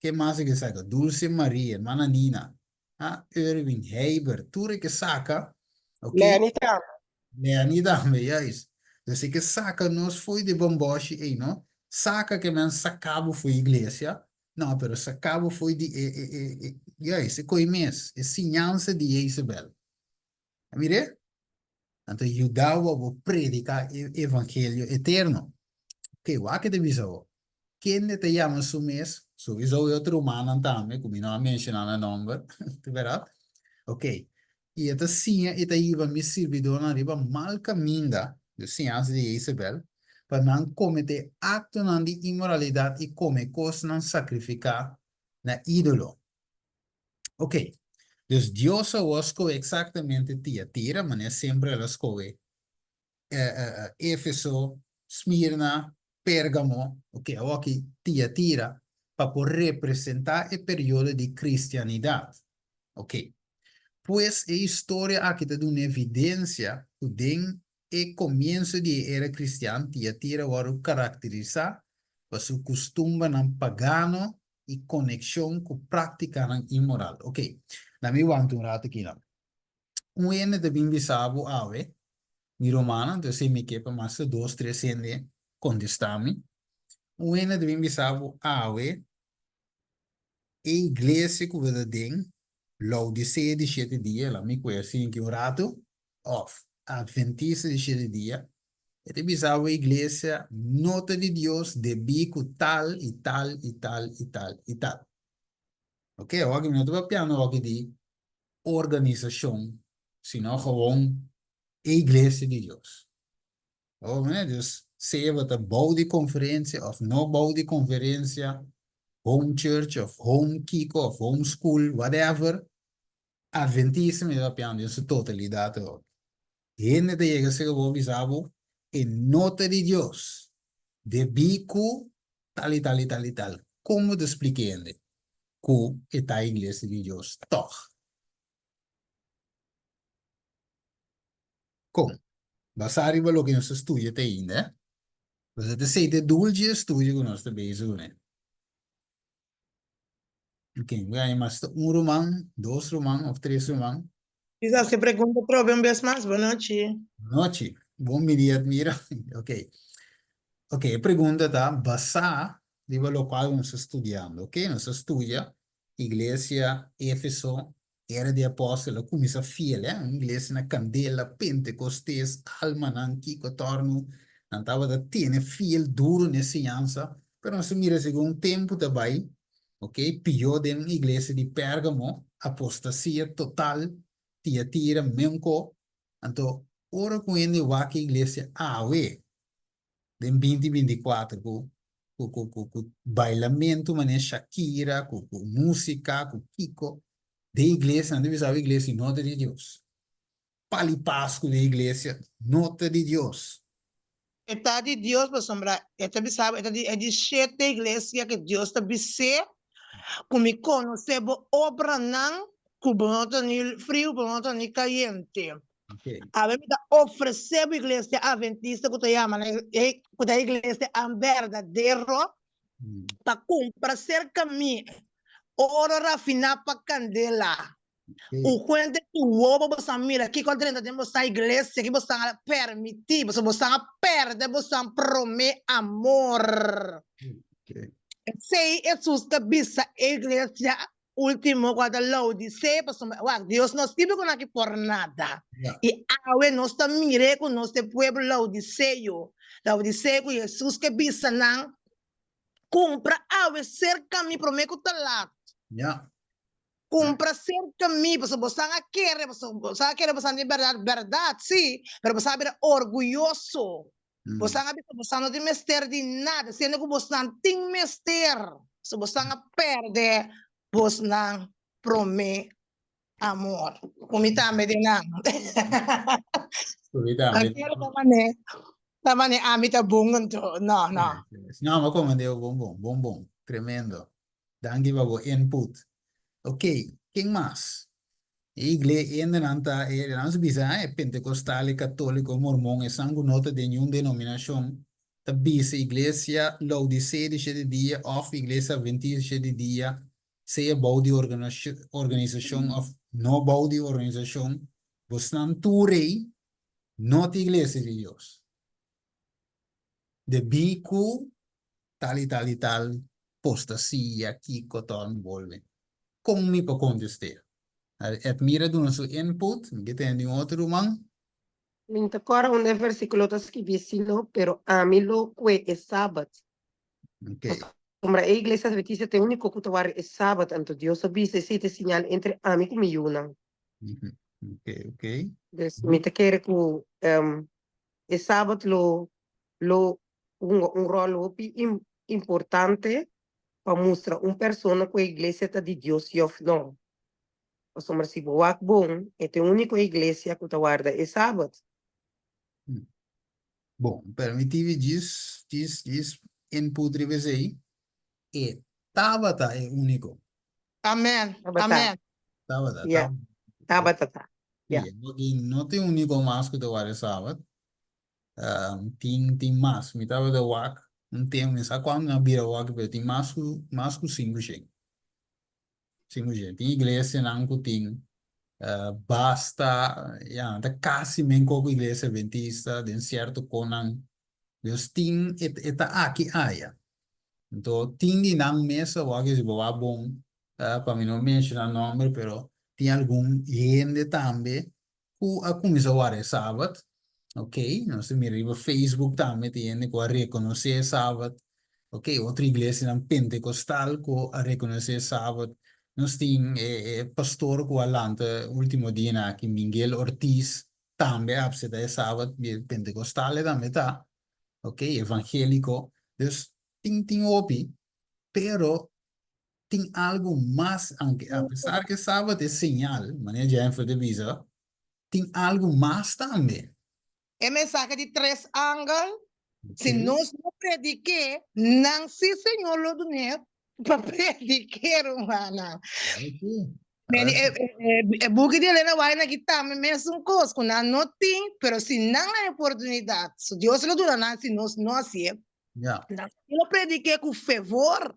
ke mas e ke saka, Dulce Maria, hermana Nina, ah, Erwin, Heibert, tur e ke saka, ok. Lenny tambe. Lenny tambe, juist. Dus e ke saka nos fo'i di bomboshi ei, no? Saka ke men saka bo fo'i iglesia, no, pero saka bo fo'i di e, e, e, e, juist, e koi mes, e siñansa di Jezebel. A mir'é? Anto yuda bo bo prediká e evangelio eterno. Oke, wak e ta bisa bo. Kende ta yama su mes, souiso e otro rumannan tambe, ku mi no a menshoná nan nòmber, ta bèrdat? Oke, i e ta siña i ta hiba mi sirbidónan riba mal kaminda, de siñansa di Jezebel, pa nan kometé aktonan di inmoralidat i kome kosnan sakrifiká na ídolo. Ok, dus Dios awor a skohe eksaktamente Tiatira, manera semper el a skohe Efeso, Smirna, Pergamo, ok, awor aki Tiatira, pa por representá e periodo di kristianidat. Ok, pues e historia aki ta duna evidensia ku den E komienso di e era kristian, Tiatira wòrdu karakterisá pa su kustumbernan pagano i konekshon ku práktikanan inmoral. Oke, laat mi wanta un ratu aki nan. Un hende ta bin bisa bo awe, mi rumannan, entonces si mi ke pa mas di dos, tres hende kontestá mi. Un hende ta bin bisa bo awe, e iglesia ku bo ta den, Laodisea di shete dia, laat mi kue asin aki un ratu, òf Adventista di shete dia, e ta bisa bo iglesia no ta di Dios debí ku tal i tal i tal i tal i tal. Oke, awor mi no ta papiando awor di organisashon, sino gewoon e iglesia di Dios. Oh, meneer, dus sea bo ta bou di konferensia òf no bou di konferensia, home church òf home kiko òf home school, whatever, Adventista mi ta papiando den su totalidat awor. Hende ta yega serka bo bisa bo e no ta di Dios debí ku tal i tal i tal i tal. Kon bo ta splika hende ku e ta iglesia di Dios tòg? Kon? Basá riba loke nos ta studia te ainda, eh? Pues ta esei ta e dulce estudio ku nos ta bezig kuné. Ok, mi a mas ta un ruman, dos ruman of tres ruman. Quizás se pregunta atrobe un bes mas. Bonochi. Bonochi. Bon bini Admira. Ok. Ok, e pregunta ta basá riba lokual nos ta studiando. Ok, nos ta studia Iglesia Efeso Era di apòstel a kuminsá fiel, eh, un iglesia na kandela, pentekostes, almanan, kiko tòrnu, nan tabata tene fiel duru na e siñansa, pero nos ta mira segun tempu ta bai, ok, pió den un iglesia di Pérgamo, apostasia total, Tiatira, menko, anto ora ku hende wak e iglesia awe, den binti 24 ku ku ku ku ku bailamentu manera Shakira ku ku músika ku kiko den iglesia nan ta bisa awe iglesia no ta di Dios pali pasku den iglesia no ta di Dios. E ta di Dios pasobra e ta bisa bo e ta di e di shete iglesia ku Dios ta bis'é ku mi konosé bo obranan ku bo no ta ni friu bo no ta ni kayente. Awe mi ta ofresé bo iglesia Adventista ku ta yama na ku ta iglesia an berdadero pa kumpra serka mi oro rafiná pa kandela. Ungüente ku wowo bo sa mira kiko a drenta den bosan iglesia ki bosan a permití pasobra bosan a pèrdè bosan promé amor. Esei Hesus ta bisa e iglesia Ultimo ku a ta Laodisea pasobra wak Dios no skibi ku nan aki por nada. I awe nos ta mir'é ku nos ta e pueblo Laodiseo. Laodisea ku Hesus ke bisa nan, Kumpra awe serka mi promé ku ta lat. Kumpra serka mi pasobra bosan a kere, pasobra bosan a kere bosan di bèrdat, bèrdat si, pero bosan a bira orguyoso. Bosan a bisa bosan no tin mester di nada, siendo ku bosnan tin mester. So bosan a pèrdè bosnan promé amor. Ku mi tambe den nan. Ku mi tambe. Anker ta man'é, ta man'é ami ta bon anto. No, no. No, mi a komand'é bon bon, bon bon. Tremendo. Danki pa bo input. Ok, ken mas? E igle hendenan ta, e nan su bisa, e pentekostal, e katoliko, e mormon, esnan ku no ta den niun denominashon, ta bisa iglesia Laodisea di shete dia òf iglesia Adventista di shete dia, sea bou di organisashon òf no bou di organisashon, bosnan tur ei no ta iglesia di Dios. Debí ku tal i tal i tal postasia, kiko ta enbolbe. Kon mi por kontest'é? Edmira duna su input, mi ke tende di un otro ruman. Mi no ta kòrda unda e versíkulo ta skibí si no, pero ami lo kue e sabat. Pasobra e iglesia adventista ta e úniko ku ta warda e sabat, anto Dios a bisa esei ta e siñal entre ami ku mi yunan. Dus mi ta kere ku e sabat lo lo hunga un ròl hopi importante pa mustra un persona ku e iglesia ta di Dios si òf no. Pasobra si bo wak bon, e ta e úniko iglesia ku ta warda e sabat. Bon, permití mi djis, djis, djis input riba esei. E tabata e úniko. Amen, Tabata. amen. Tabata, Ya, tabata. tabata ta. Ya. Sí, porque no ta e úniko mas ku ta warda e sabat. Tin tin mas. Mi tabata wak un tempu, mi sa kuantu nan a bira wak, pero tin mas ku mas ku sinku shen. Sinku shen. Tin iglesianan ku tin basta, ya, nan ta kasi men koko iglesia adventista den sierto konan. Dus tin, e e ta aki aya. Anto tin di nan mes awor ke si bo wak bon, pa mi no menshona nomber, pero tin algun hende tambe ku a kuminsá warda e sabat, ok, nos ta mira riba Facebook tambe tin hende ku a rekonosé e sabat, ok, otro iglesianan pentekostal ku a rekonosé e sabat, nos tin e e pastor ku a lanta ultimo dianan aki, Miguel Ortiz, tambe a apseptá e sabat, pentekostal e tambe ta, ok, evangéliko, dus tin tin hopi, pero tin algu mas, aunke a pesar ke sabat e señal, manera Jennifer ta bisa, tin algu mas tambe. E mensahe di tres angel, si nos no predik'é, nan si Señor lo dun'é pa predik'é, rumannan. Men e, e, e buki di Elena White aki tambe mesun kos, ku nan no tin, pero si nan hay oportunidat, so Dios lo duna nan si nos no hasié. Nan lo prediké ku fervor.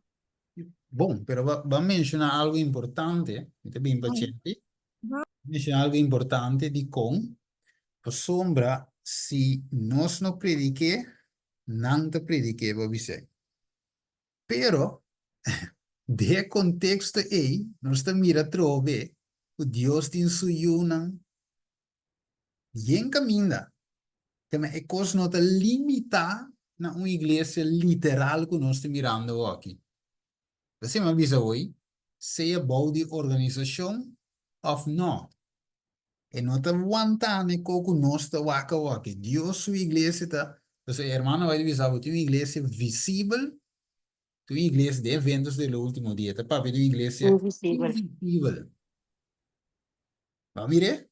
Bon, pero ba, ba menshoná algo importante, mi ta bin pa Chetty, menshoná algo importante dikon, pasobra si nos no prediké, nan ta prediké, bo bis'é. Pero, den e konteksto ei, nos ta mira atrobe ku Dios tin su yunan yen kaminda. Kema e kos no ta limitá na un iglesia literal ku nos ta mirando awoki. P'esei mi a bisa hoy, sea bou di organisashon òf nò, E no ta wanta ne ko ku nos ta wak awoki. Dios su iglesia ta, pasobra e hermano bai ta bisa bo tin un iglesia visibel, tin un iglesia den eventos de lo ultimo dia, ta papia di un iglesia Invisibel. invisibel. Bo a mir'é?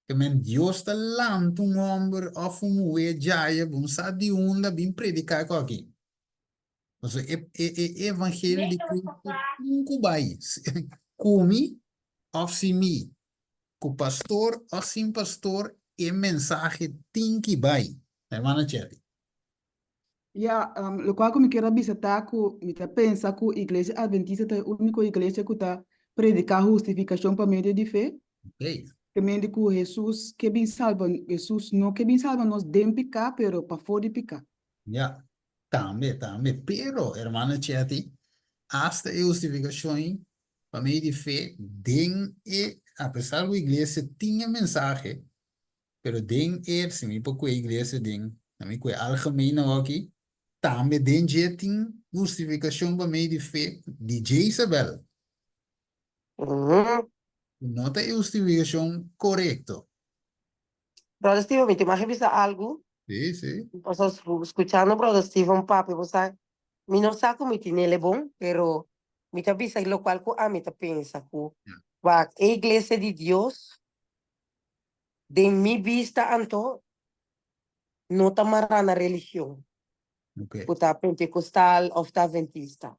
Ke men Dios ta lanta un homber òf un muhé djaya, bo no sa di unda bin prediká e kos aki. Pasobra e e e evangelio di Cristo tin ku bai ku mi òf sin mi, ku pastor òf sin pastor e mensahe tin ki bai. Hermana Chetty. Ya, lokual ku mi kier a bisa ta ku mi ta pensa ku Iglesia Adventista ta e úniko iglesia ku ta prediká hustifikashon pa medio di fe. Ke mende ku Hesus ke bin salba, Hesus no ke bin salba nos den piká pero pafó di piká. Ya, Tambe, tambe. Pero, hermano Chetty, hasta e hustificacion ei pa medio di fe den e, apesar cu iglesia tin e mensahe, pero den e, si mi por cue iglesia den, na mi cue algemeen awoki, tambe den dje tin hustificacion pa medio di fe di Jezabel. No ta e hustificacion corecto. Brother Steven, mi tin mag bisa algu? Sí, sí. Pasobra skuchando Brother Steven papia, bo sa, mi no sa ku mi tin el e bon, pero mi ta bisa lokual ku ami ta pensa ku wak e iglesia di Dios den mi bista anto no ta mará na religion, ku ta pentekostal òf ta adventista,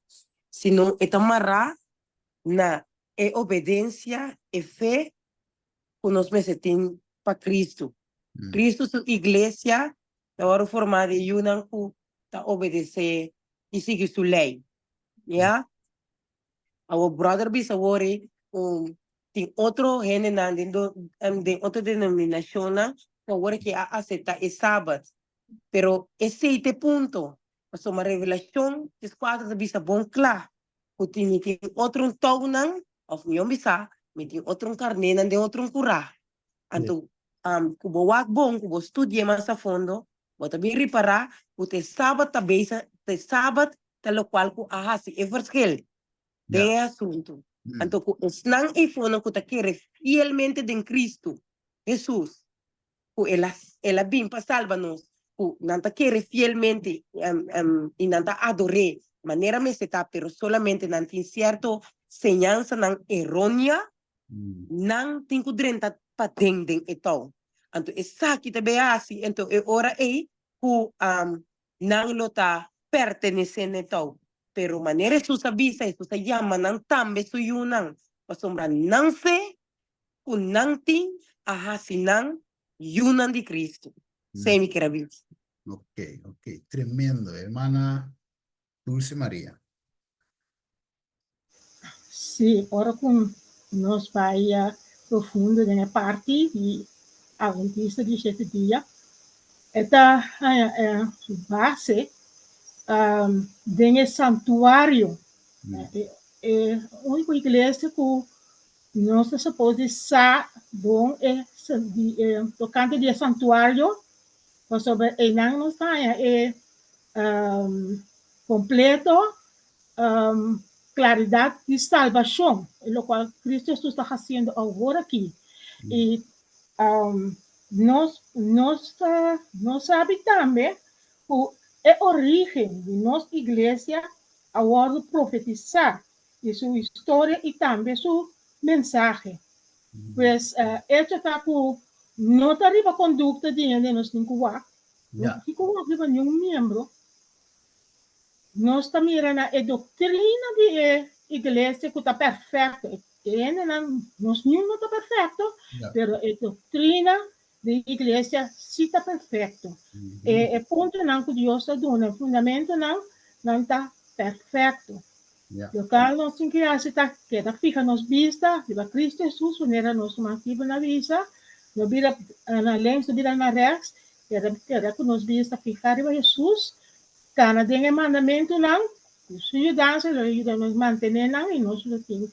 sino e ta mará na e obedensia, e fe ku nos mester tin pa Kristu. Kristu su iglesia ta wòrdu formá di yunan ku ta obedesé i sigui su lei. Ya? Awor bròder bisa awor ei ku tin otro hendenan den den otro denominashonnan ku awor ke a aseptá e sabat. Pero esei ta e punto. Pasobra Revelashon dieskuater ta bisa bon kla ku tin mi tin otro un tounan, òf mihó bisá, mi tin otro un karnénan den otro un kurá. Anto, ku bo wak bon, ku bo studi'é mas a fondo, bo ta bin ripará ku ta e sabat ta bezig, ta e sabat ta lokual ku a hasi e verschil den e asuntu. Anto ku esnan eifonan ku ta kere fielmente den Kristu Hesus, ku el a el a bin pa salba nos, ku nan ta kere fielmente i nan ta ador'é manera mester ta, pero solamente nan tin sierto señansanan erónea, nan tin ku drenta paden den e tou. Anto esaki ta bay hasi, anto e ora ei ku nan lo ta pertenesé na e tou. Pero manera Hesus a bisa, Hesus a yama nan tambe su yunan, pasobra nan fe ku nan tin a hasi nan yunan di Kristu. Esei mi kier a bisa. Ok, ok. Tremendo, hermana Dulce Maria. Sí, ora ku nos bai profundo den e parti di Adventista di Shete Dia, e ta haña su base den e santuario. E úniko iglesia ku Nos ta supos di sa bon e di e tokante di e santuario, pasobra einan nos ta haña e kompleto klaridat di salbashon, e lokual Kristu Hesus ta hasiendo awor aki. I nos nos ta nos sabi tambe ku e orígen di nos iglesia a wòrdu profetisá di su historia i tambe su mensahe. Pues echo ta ku no ta riba kondukta di hende nos tin ku wak, no tin ku wak riba niun miembro. Nos ta mira na e doktrina di e iglesia ku ta perfekto. E hendenan, nos niun no ta perfecto, pero e doctrina di iglesia si ta perfecto. E e puntonan cu Dios ta duna, e fundamentonan, nan ta perfecto. Local nos tin que haci ta keda fija nos bista riba Cristo Jesus, manera nos ruman Steven a bisa, no bira na links, no bira na rechts, keda keda cu nos bista fija riba Jesus, cana den e mandamentonan, Cu su yudansa lo e yuda nos mantené nan i nos lo tin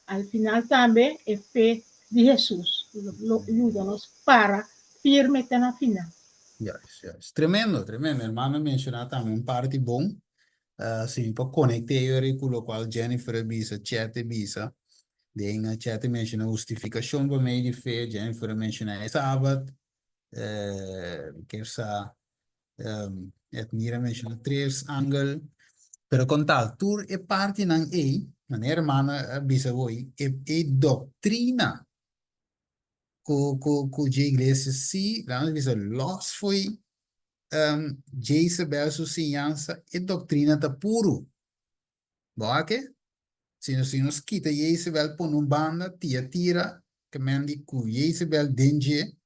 al final tambe e fe di Hesus cu lo yuda nos para firme te na final. Juist, juist. Tremendo, tremendo. Hermano a menciona tambe un parti bon. Si mi por conecte yori cu locual Jennifer a bisa, Chet a bisa. Den Chet a menciona hustificacion pa medio di fe, Jennifer a menciona e Sabat, mi kier sa Edmira menciona tres angel, pero con tal tur e partinan ei, manera hermana a bisa hoy, e, e doctrina cu, cu, cu dje iglesia si, laat bisa los foi Jezebel su siñansa, e doctrina ta puru. Bo a ke? Si nos, si nos kita Jezebel pone un banda, Tiatira, ke men di ku Jezebel den dje,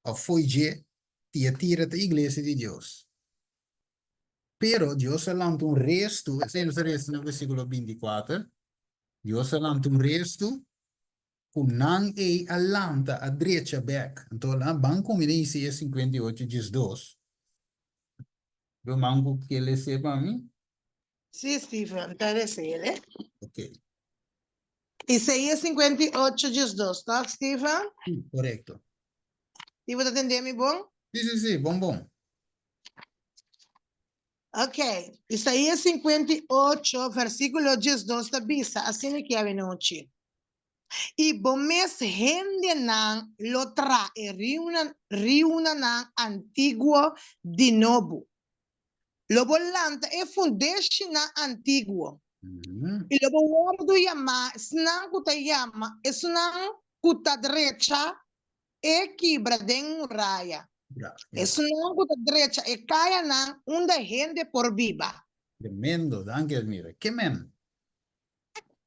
òf fo'i dje, Tiatira ta iglesia di Dios. Pero Dios a lanta un restu, esei nos ta resa na versíkulo bintikuater, Dios a lanta un restu ku nan ei a lanta, a drecha bèk. Anto nan ban ku mi den Isaías 58, 12. Ruman ku ke les'é pa mi? Sí, Steven, ta resele. Ok. Isaías 58, 12, toch, Steven? Sí, correcto. Steven ta tende mi bon? Sí, sí, sí, bon, bon. Ok, Isaías 58, versículo 12 ta bisa, asina ki avenochi. I bo mes hendenan lo traha e riunan, riunanan antiguo di nobo. Lo bo lanta e fundeshinan antiguo, i lo bo wòrdu yamá esnan ku ta yama esnan ku ta drecha e kibra den muraya, esnan ku ta drecha e kayanan unda hende por biba. Tremendo, danki Elmira. Ke men?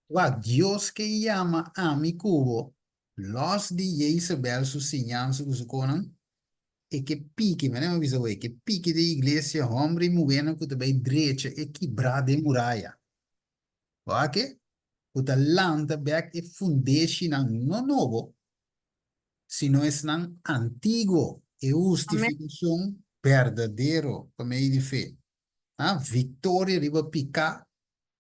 Wak, Dios ke yama ami ku bo Los di Jezebel su siñansa ku su konan, e ke piki, manera mi a bisa awor, e ke piki den iglesia hòmber i muhénan ku ta bai drecha e kibrá den muraya. Wak e? Ku ta lanta bèk e fundeshinan no nobo, sino esnan antiguo, e hustifikashon berdadero pa medio di fe. Ha? Viktoria riba piká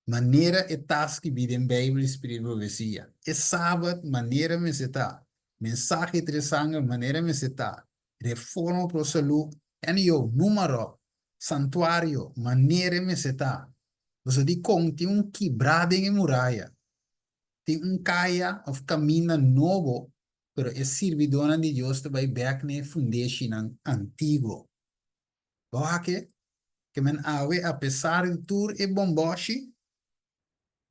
Manera e ta skibí den Beibel i Spiritu Profesia. E Sabat manera mester ta. Mensahe tres angel manera mester ta. Reforma pro salú, NIO, número, santuario manera mester ta. Pasobra dikon tin un kibrá den e muraya? Tin un kaya òf kaminda nobo, pero e sirbidónan di Dios ta bai bèk na e fundeshinan antiguo. Bo hake ke men awe apesar di tur e bombòshi,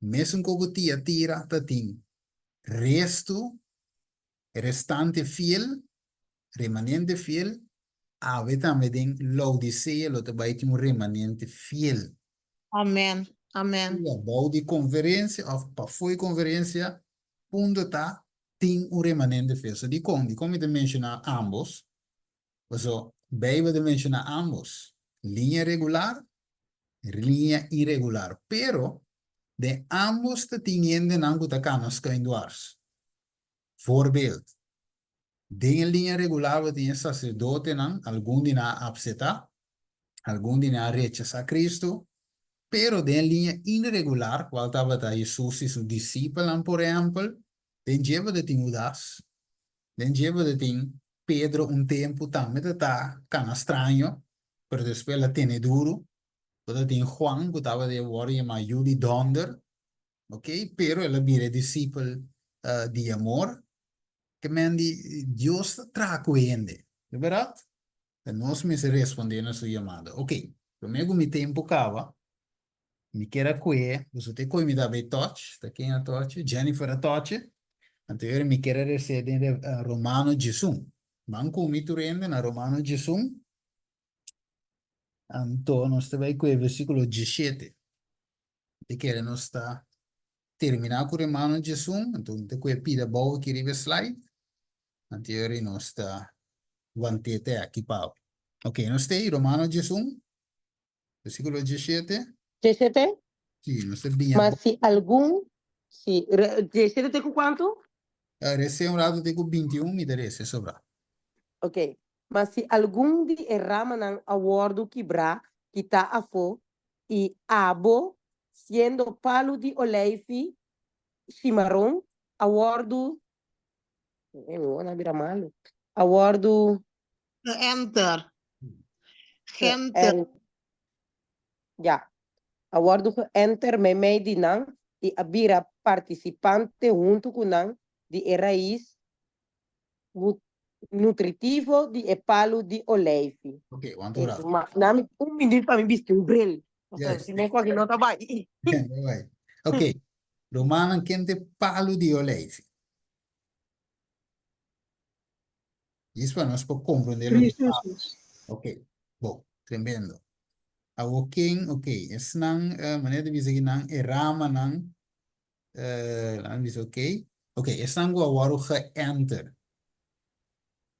mesun ku ku Tiatira ta tin restu, restante fiel, remanente fiel, awe tambe den Laodisea lo ta bai tin un remanente fiel. Amen, amen. Sea bou di konferensia òf pafó di konferensia, punto ta tin un remanente fiel. So dikon? Dikon mi ta menshoná ambos? Paso, Bijbel ta menciona ambos, liña regular, liña iregular. Pero, den ambos ta tin hendenan cu ta cana schuin dwars. Voorbeeld, den e liña regular bo tin e sacerdotenan, algun di nan a apseta, algun di nan a rechasa Cristo, pero den e liña inregular, cual tabata Jesus y su discipelnan, por ehempel, den dje bo ta tin Judas, den dje bo ta tin Pedro un tempu tambe ta ta kana straño, pero despues el a tene duru. Bo ta tin Juan ku tabata e wòrdu yamá yu di dònder, ok, pero el a bira e disipel di amor. Ke men di Dios ta traha ku hende, di bèrdat? Ta nos mester respondé na su yamada. Ok, promé ku mi tempu kaba, Mi kier a kue, boso te koe mi ta bay touch, ta ken a touch? Jennifer a touch, anto yora mi kier a rese den Romano djesun. Ban ku mi tur hende na Romano djesun, anto nos ta bay kue versikulo djeshete. Mi kere nos ta. terminá ku Romano 11, anto mi ta kue pida bou aki riba e slide. Anterior nos ta want'é te aki pa. Ok, nos ta ei Romano 11, versíkulo 17. 17? Sí, nos ta biña Ma si algun, si, 17 te ku kuantu? Rese un ratu te ku 21, mi ta rese sobrá. Ok. Ma si algun di e ramanan a wòrdu kibrá, kitá afó, i abo, siendo palu di oleifi shimaron, a wòrdu, e mi wòrdu a bira malu, a wòrdu. Geënter. Geënter. Ya. A wòrdu geënter meimei di nan i a bira partisipante huntu ku nan di e rais nutritivo di e palu di oleifi. Ok, want ora. Ma, nami un minuut pa mi bisti un bril. Yes. Si no kwaki no ta bai. No bai. Ok, Romanan kende palu di oleifi. Dis pa nos por comprende lo Cristo Jesus. Ok, bo, tremendo. Awo ken, ok, esnan, uh, manera di bisa nan e ramanan Uh, laat me bisa, ok. Ok, esnan ku a wòrdu geënter.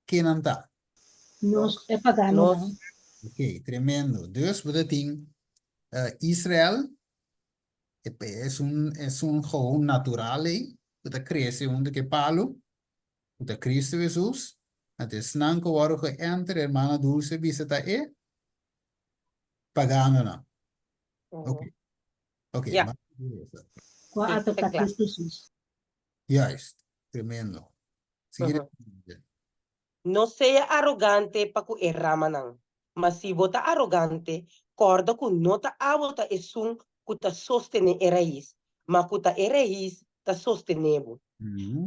Kenan ta? Nos e paganonan. Ok, tremendo. Dus bo ta tin uh, Israel, e, es un, es un gewoon natural ei, ku ta krese huntu ku e palu, ku ta Cristo Jesus. Anto esnan ku a wòrdu geënter, hermana Dulce bisa ta e paganonan. Ok. Ok, Ja. maar esa. Kua Sí, a ta toka kla. Cristo Jesus. Juist, tremendo. Sigui Mhm. No sea arogante pa ku e ramanan. Ma si bo ta arogante, kòrda ku no ta abo ta esun ku ta sostené e rais, ma ku ta e rais ta sostené bo.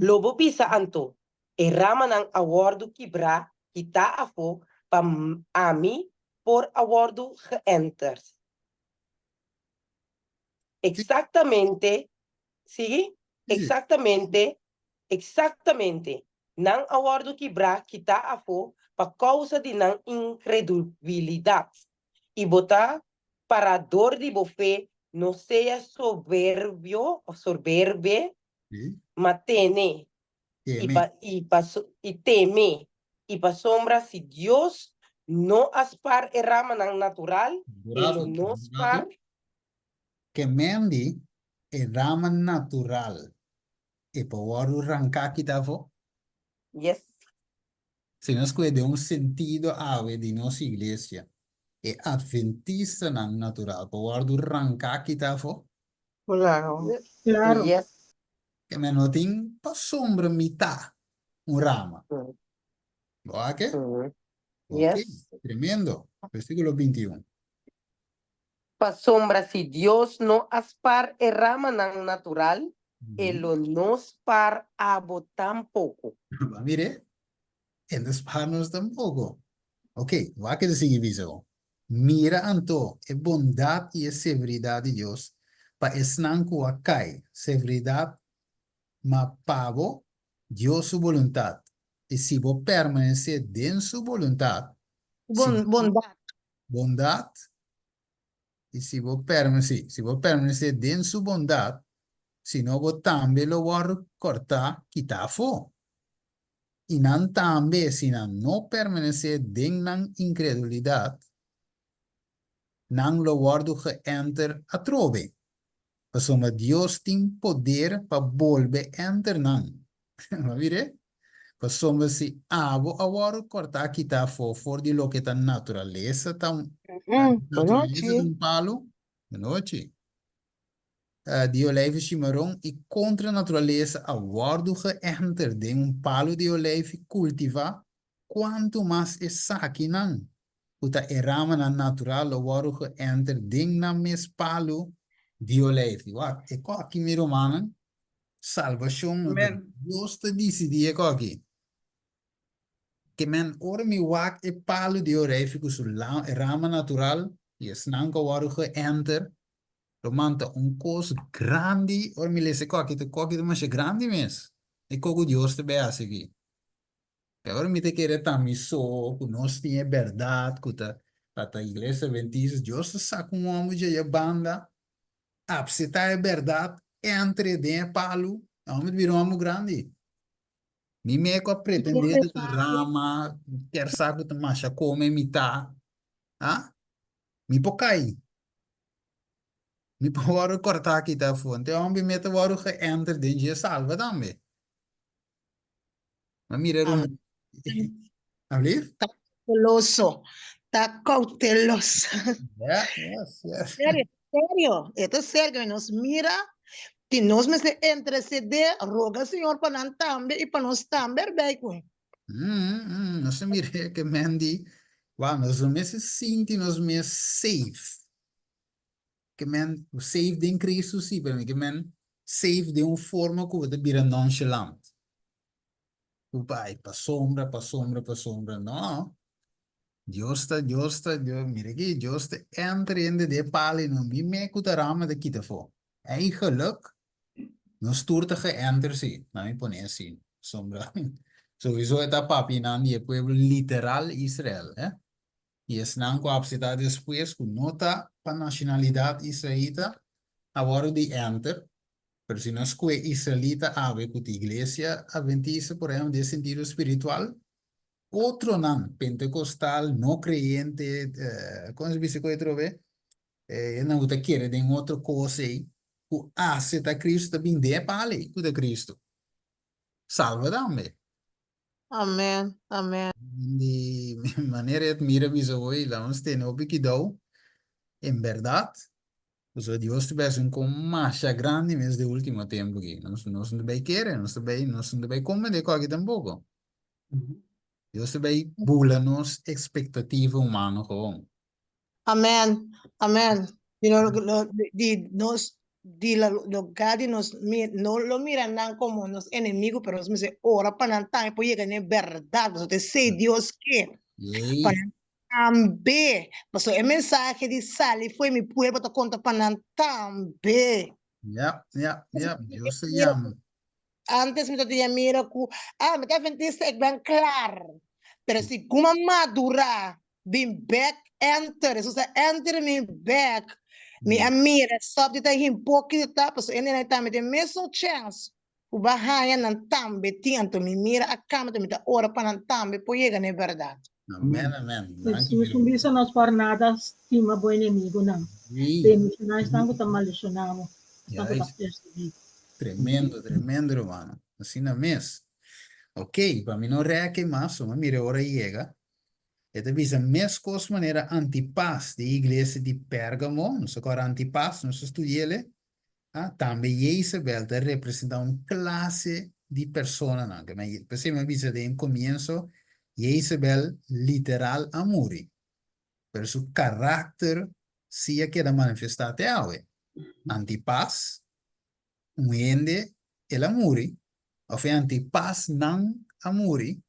Lo bo bisa anto, E ramanan a wòrdu kibrá kitá afó pa ami por a wòrdu geënterd. Exactamente, sigui? Exactamente, exactamente. Nan a wordo kibrá, kitá afó pa causa di nan incredubilidad. I bo ta para dor di bo fe, no sea soberbio of soberbe, ma tene i pa i pa i teme i pasobra si Dios no a spar e ramanan natural, e lo no spar. Ke mendi e rama natural e por wòrdu ranká kita afó? Yes. Si nos kue den un sentido awe di nos iglesia, e atventistanan natural por wòrdu ranká kita afó? Claro. Claro. Yes. Ke men no tin pasobra mitá un rama. Bo a ke? Ok, Yes. tremendo. Versíkulo 21. Pasobra si Dios no a spar e ramanan natural, e lo no spar abo tampoko. Bo a mir'é? E no spar nos tampoko. Ok, wak e ta sigui bisa bo. Mira anto e bondat i e severidat di Dios pa esnan ku a kai, severidat, ma pa bo, Dios su boluntat. I si bo permanesé den su boluntat, si bo. Bondat. Bondat, i si bo permanesé, si bo permanesé den su bondat, si no bo tambe lo wòrdu kòrtá kitá afó. I nan tambe, si nan no permanesé den nan inkredulidat, nan lo wòrdu geènter atrobe, pasobra Dios tin poder pa bolbe ènter nan. Bo a mir'é? Pasobra si abo a wòrdu kòrtá kitá afó for di loke ta naturalesa ta un naturalesa di un palu, Bonochi. Di oleifi shimaron i kontra naturalesa a wòrdu geënter den un palu di oleifi kultivá, kuantu mas esakinan ku ta e ramanan natural lo wòrdu geënter den nan mes palu di oleifi. Wak, e kòki, mi rumannan, salbashon no ta Dios ta disidí e kòki. Ke men ora mi wak e palu di oleifi ku su rama natural i esnan ku a wòrdu geënter, Roman ta un kos grandi, ora mi lesa e koki, ta koki ta masha grandi mes, e kos ku Dios ta bay hasi aki. Pero ora mi ta kere ta mi so, ku nos tin e bèrdat, ku ta ta Iglesia Adventista, Dios ta saka un hòmber dje banda, apseptá e bèrdat. entre den e palu, e hòmber ta bira un hòmber grandi. Mi me ku a pretendé di ta rama, kier sa ku ta masha kome mi ta, ah, mi por kai. Mi por wòrdu kòrtá kita afó. Anto e hòmber me ta wòrdu geënter den dje salva tambe. Ma mira ruman. Alblief? Ta cauteloso. Ta cauteloso. Ja, yes, yes. Serio, serio. E ta serio. Nos mira, ti nos mester intercede, roga Señor pa nan tambe y pa nos tambe erbij cu. Mm, mm, nos a mira ke men di, wow, nos no mester sinti nos mes safe. Ke men safe den Cristo sí, pero mi ke men safe den un forma ku bo ta bira nonchalant. Ku bai pasobra, pasobra, pasobra. No. Dios ta, Dios ta, Dios, mira aki, Dios ta enter hende den e palo i no mi me ku ta rama ta kita afó. Eigenlijk, nos tur ta geënter sí, laat mi pone así, pasobra sowieso e ta papia nan di e pueblo literal Israel, eh. I esnan ku a apsitá despues ku no ta pa nashonalidat israelita a wòrdu di enter, pero si nos kue israelita awe ku ta iglesia adventista, por ehèmpel, den sentido spiritual, otronan, pentekostal, no kreyente, kon se bisa ku atrobe? Esnan ku ta kere den otro kos ei, ku aseptá Kristu ta bin den e pala ei ku ta Kristu. Salba tambe. Amen, amen. Di manera et mira bisa hoy, la ons tene hopi kidou, en berdad, pasobra Dios ta bay haci un con masha grandi mes de ultimo tempo aki. Nos, nos no ta bay kere, nos ta bay, nos no ta bay comprende cu aki tampoco. Dios ta bay bula nos expectativa humano gewoon. Amen, amen. Di no, lo, di nos, di la lugar di nos, mi, no lo mira nan como nos enemigo, pero nos mester ora pa nan tambe por yega n'e berdad, pasobra ta esei Dios ke. Yey. Pa nan tambe, pasobra e mensahe di sali fo'i mi pueblo ta konta pa nan tambe. Ja, ja, ja, Dios ta yama. Antes mi ta tin mira ku, ah, mi ta adventista, ik ben klaar. Pero si kuma madura, bin bek enter, Jesus a enter mi bek, mi a mira, stop di ta hipócrita, pasobra e nena tambe tin mesun chance ku bo a haña, nan tambe tin, anto mi mira a kambia, anto mi ta ora pa nan tambe por yega na e bèrdat. Amen, amen. Danki, Jesus no bisa nos por nada stima bo enemigunan. Bendishoná esnan ku ta maldishoná bo, esnan ku ta persiguí bo. Tremendo, tremendo, hermano. Asina mes. Ok, pa mi no rèk e mas, mi a mira e ora yega. E ta bisa meskos manera Antipas di e iglesia di Pérgamo, nos a kòrda Antipas, nos a studi'el, ah, tambe Jezabel ta representá un klase di personanan. P'esei mi a bisa den komienso, Jezabel literal a muri, pero su karakter sí a keda manifestá te awe. Antipas, un hende, el a muri, òf e antipasnan a muri,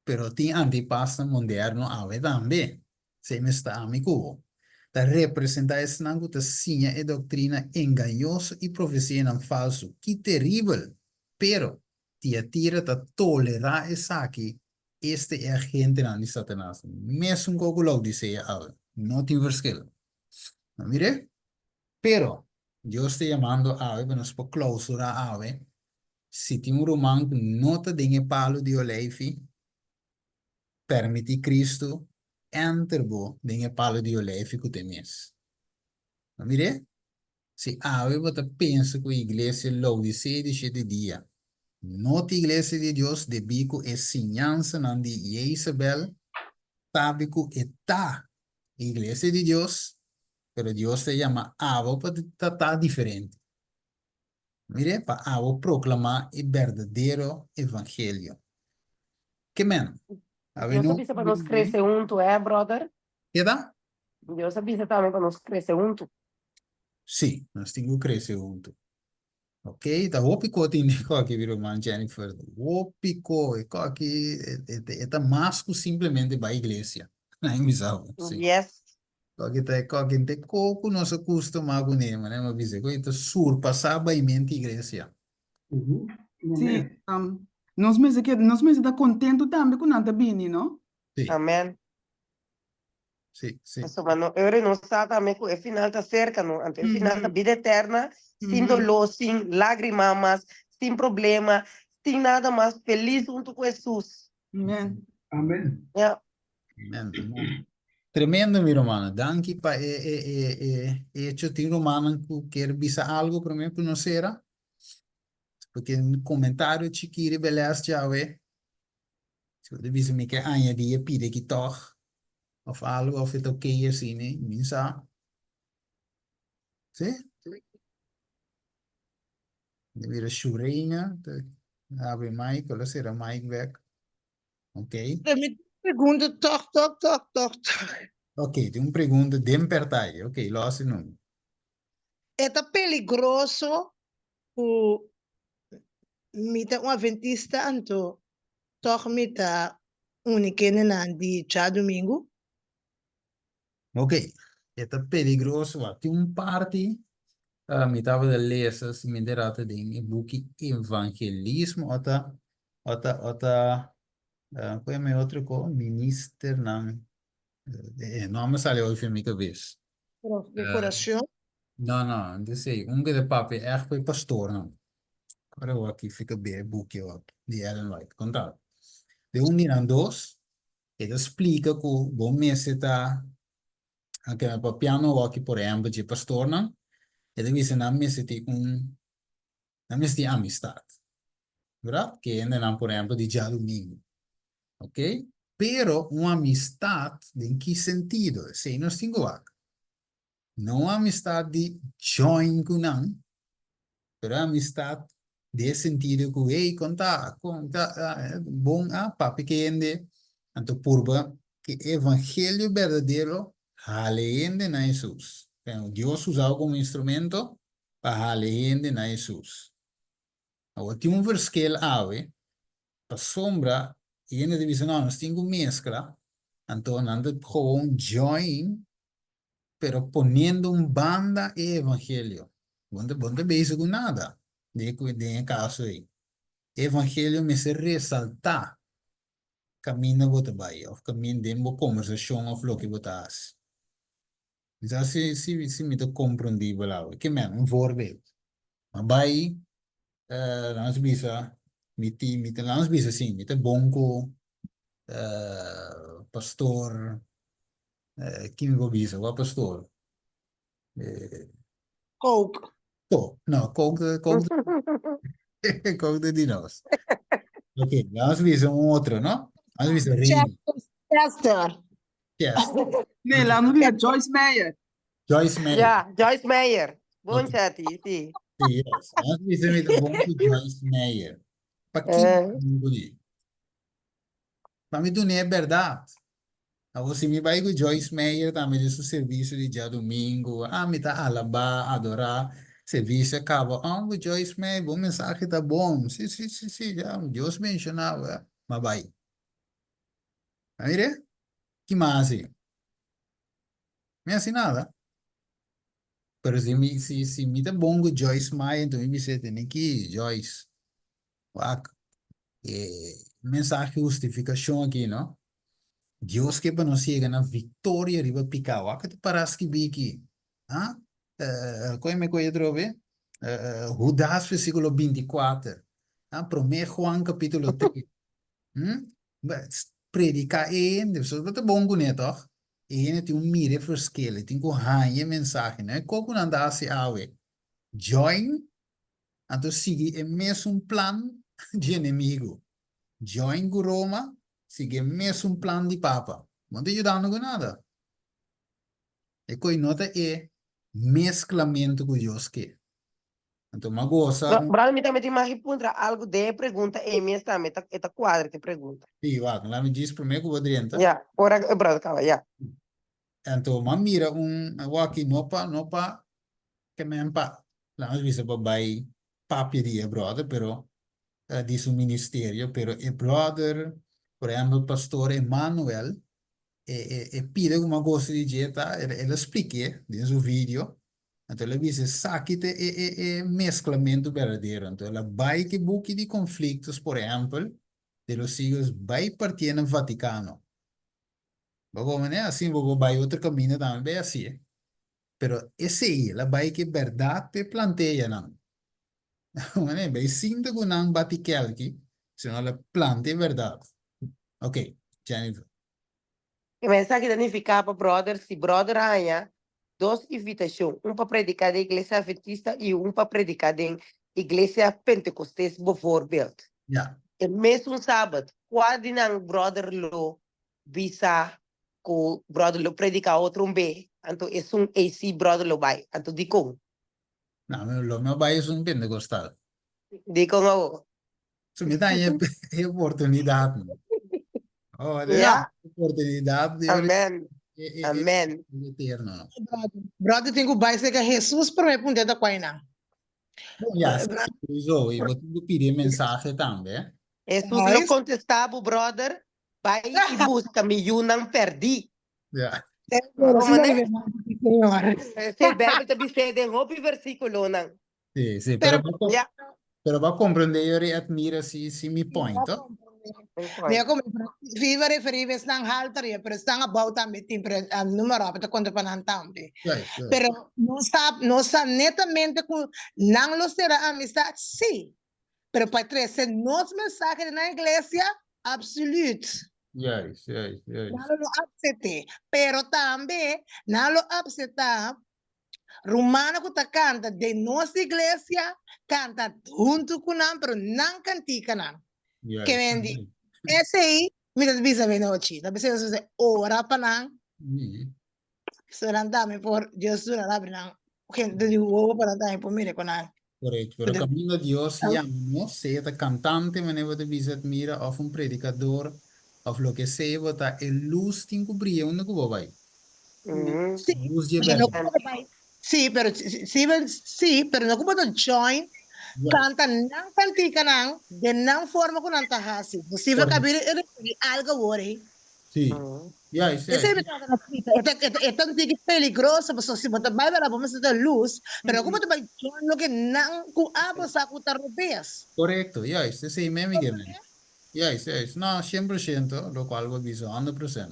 Pero tin antipasnan moderno awe tambe. Esei mes ta ami ku bo. Ta representá esnan ku ta siña e doktrina engañoso i profesianan falsu. Ki teribel! Pero, Tiatira ta tolerá esaki, este e agentenan di Satanas. Mesun kos ku Laodisea awe. No tin verschil. No mir'é? Pero, Dios ta yamando awe pa nos por klausurá awe. Si tin un ruman ku no ta den e palu di oleifi, permití Kristu enter bo den e palu di oleifi ku t'e mes. No mir'é? Si awe bo ta pensa ku iglesia Laodisea di shete dia no ta iglesia di Dios debí ku e siñansanan di Jezabel sabi ku e ta iglesia di Dios, Pero Dios ta yama abo pa ta ta diferente. Mire, pa abo proclama e berdadero evangelio. Ke men? Awe Dios a no. bisa pa nos crece hunto, eh, brother? Keda? Dios a bisa tambe pa nos crece hunto. Sí, nos tin cu crece hunto. Ok, ta hopi ko tin den koki, mi ruman Jennifer. Hopi ko. E koki, e ta mas cu simplemente bai iglesia. Ai mi sa bo, sí. Yes. Koki ta e koki te ko ku nos a kustumá kuné, manera mi a bisa, koki ta surpasá baimenti iglesia. Sí, nos mester keda, nos mester ta kontentu tambe ku nan ta bini, no? Sí. Amen. Sí, sí. Pasobra no, ora nos sa tambe ku e final ta serka, no? Anto e final ta bida eterna, sin doló, sin lágrima mas, sin problema, sin nada mas, felis huntu ku Hesus. Amen. Amen. Ja. Amen, amen. Tremendo, mi rumannan. Danki pa e, e, e, e hecho. Tin rumannan ku kier bisa algo promé ku nos sera? Porque un komentario chikí riba e lès djawe. Si bo ta bisa mi ke añadí e pida aki tòg òf algu òf e ta okey asina, mi no sa. Sí? Mi mira Shureina ta habri mic, olo sera mic bek. Ok. Pero mi tin un pregunta tòg, tòg, tòg, tòg, tòg. Ok, tin un pregunta den pertaye. Ok, lo hasi nun. E ta peligroso ku mi ta un adventista anto tòg mi ta uni kendenan di djadumingu? Ok, e ta peligroso wak. Tin un parti mi tabata lesa si mi ta rata den e buki Evangelismo o ta o ta o ta ku e mi otro ko ministernan e nòmber sali hopi for mi kabes. Decoracion? No, no, antes ei, un ke ta papia ègt ku e pastornan. Ora wak ki fika be e buki wak di Ellen White, konta. Den un di nan dos, e ta splika ku bo mester ta, ke mi papiando awor aki por ehèmpel dje pastornan, e ta bisa nan mester tin un, nan mester tin amistat, bèrdat? Ke hendenan por ehèmpel di djadumingu, ok? Pero un amistat den ki sentido? Esei nos tin ku wak. No un amistat di join ku nan, pero e amistat den e sentido ku, hey, kon ta? Kon ta? Bon a papia ku e hende, anto purba ku e evangelio berdadero hala e hende na Hesus. Dios usa bo komo instrumento pa hala e hende na Hesus. Awor tin un verschil awe, pasobra e hende ta bisa, no, nos tin ku meskla, anto nan ta gewoon join, pero poniendo un banda e evangelio. Bo no bo no ta bezig ku nada den e den e kaso ei. E evangelio mester resaltá kaminda bo ta bai òf kaminda den bo kombersashon òf loke bo ta hasi. Mi sa si si si mi ta komprondí bo awe. Ke men, un voorbeeld. Ma bai laat nos bisa mi ti mi ta laat nos bisa asin mi ta bon ku pastor kin mi por bisa kua pastor Kook. Kook no kook kook kook ta di nos ok laat nos bisa un otro no laat nos bisa Remy Chester. Chester. Nee laat nos bisa Joyce Meyer. Joyce Meyer. Ja, Joyce Meyer. Bon Ok. Chatty, sí. Sí, yes. Nos bisa mi ta bon ku Joyce Meyer. Pakiko Eh. mi kuné? Pa mi dun'é e bèrdat. Awor si mi bai ku Joyce Meyer tambe den su servisio di djadumingu, ah mi ta alabá, adorá, servisio a kaba, oh ku Joyce Meyer bo mensahe ta bon, sí sí sí sí, ya Dios menshoná bo, m'a bai. A mir'é? Ki m'a hasi? Mi hasi nada. Pero si mi, si, si mi ta bon ku Joyce Meyer, enton mi bis'é tene ki, Joyce, wak, e mensahe hustifikashon aki, no? Dios ke pa nos yega na viktoria riba piká. Wak ta pará skibí aki. Ha? Koe mi koe atrobe? Hudas versíkulo 24. Ha? Promé Juan kapítulo 3. Hm? Prediká e hende, pasobra bo ta bon kuné tòg? E hende tin un mira e verschil, e tin ku haña e mensahe. No e kos ku nan ta hasi awe. Join, anto sigui e mesun plan di enemigu. Join ku Roma, sigui e mesun plan di Papa. Bo no ta yudando ku nada. E kos no ta e mesklamentu ku Dios ke. Anto m'a gosa. Bro, brother, mi tambe tin mag di puntra algu den e pregunta ei mes tambe, ta, e ta kuadra ku e pregunta. Sí, wak, laat mi djis promé ku bo drenta. Ya, ora e brother kaba, ya. Anto m'a mira un waki no pa, no pa ke men pa, laat nos bisa pa bai papia di e brother, pero di su ministerio, pero e brother, por ehempel pastor Emmanuel, e e e pida ku m'a gosa di dje ta, el el a splik'é den su video, Anto el a bisa, Esaki ta e e e mesklamentu berdadero. Anto el a bai ku e buki di Conflictos, por ehèmpel, de los siglos, bai partié na Vatikano. Bo por manera asina bo por bai otro kaminda tambe bai hasié. Pero esei el a bai ku e bèrdat p'e plantea nan. Manera bai sinta ku nan bati kèlki, sino el a planta e bèrdat. Ok, Jennifer. E mensahe ta nifiká pa bròder si bròder haña dos invitashon, un pa prediká den Iglesia Adventista i un pa prediká den Iglesia Pentekostes bovoorbeeld. Ja. E mesun sabat, kua di nan bròder lo bisa ku bròder lo prediká otro un be, anto esun ei sí bròder lo bai. Anto dikon? No, lo no bai esun Pentekostal. Dikon awor? So mi ta haña e oportunidat. Oh, Ja. oportunidat di Amen. Amen. Eterno. Brother tin ku bai serka Jesus promé punta ta kuai nan. Bon, ya, sowieso. I bo tin ku pidi e mensahe tambe. Jesus lo kontestá bo, brother, bai i buska mi yunan pèrdí. Ja. Señor. Esei Bijbel ta bis'é den hopi versíkulonan. Sí, sí, pero, pero, Ja. pero bo a comprende yo ri admira si, si mi point, to? Mi a comprende. Viva referí esnan halto arriba, pero esnan abou tambe tin, pero um, número op ta konta pa nan tambe. Juist, juist. Pero no sa, no sa netamente ku nan lo sera amistad, sí. Pero pa trese nos mensahe den nan iglesia, absoluut. Juist, juist, juist. Nan lo no acepte. Pero tambe nan lo acepta Rumannan ku ta kanta den nos iglesia, kanta huntu ku nan, pero nan kantikanan. Ke men di, esei mi ta bisa mi nochi. Ta bisa nos mester ora pa nan, so nan tambe por, Dios duna nan abri nan hende di wowo pa nan tambe por mira ku nan. Correcto, pero caminda Dios yama nos, sea ta cantante manera bo ta bisa Admira of un predicador of loke sea bo ta, e luz tin cu bria unda cu bo bay. Sí, Luz di e pero no berdad. cu bo ta bay, sí, pero sí, sí, pero no cu bo ta join canta nan canticanan den nan forma cu nan ta haci. Posibel cu a bira e referi algo awor ey. Sí. Juist, juist. Esei mi tabata na splika. E ta, e ta, e ta un tiki peligroso, pasobra si bo ta bai bala bo mester ta lus, pero ku bo ta bai join loke nan ku abo sa ku ta robes. Korekto, juist, esei mes mi ke men. Juist, juist. No, 100%, lokual bo bisa, 100%.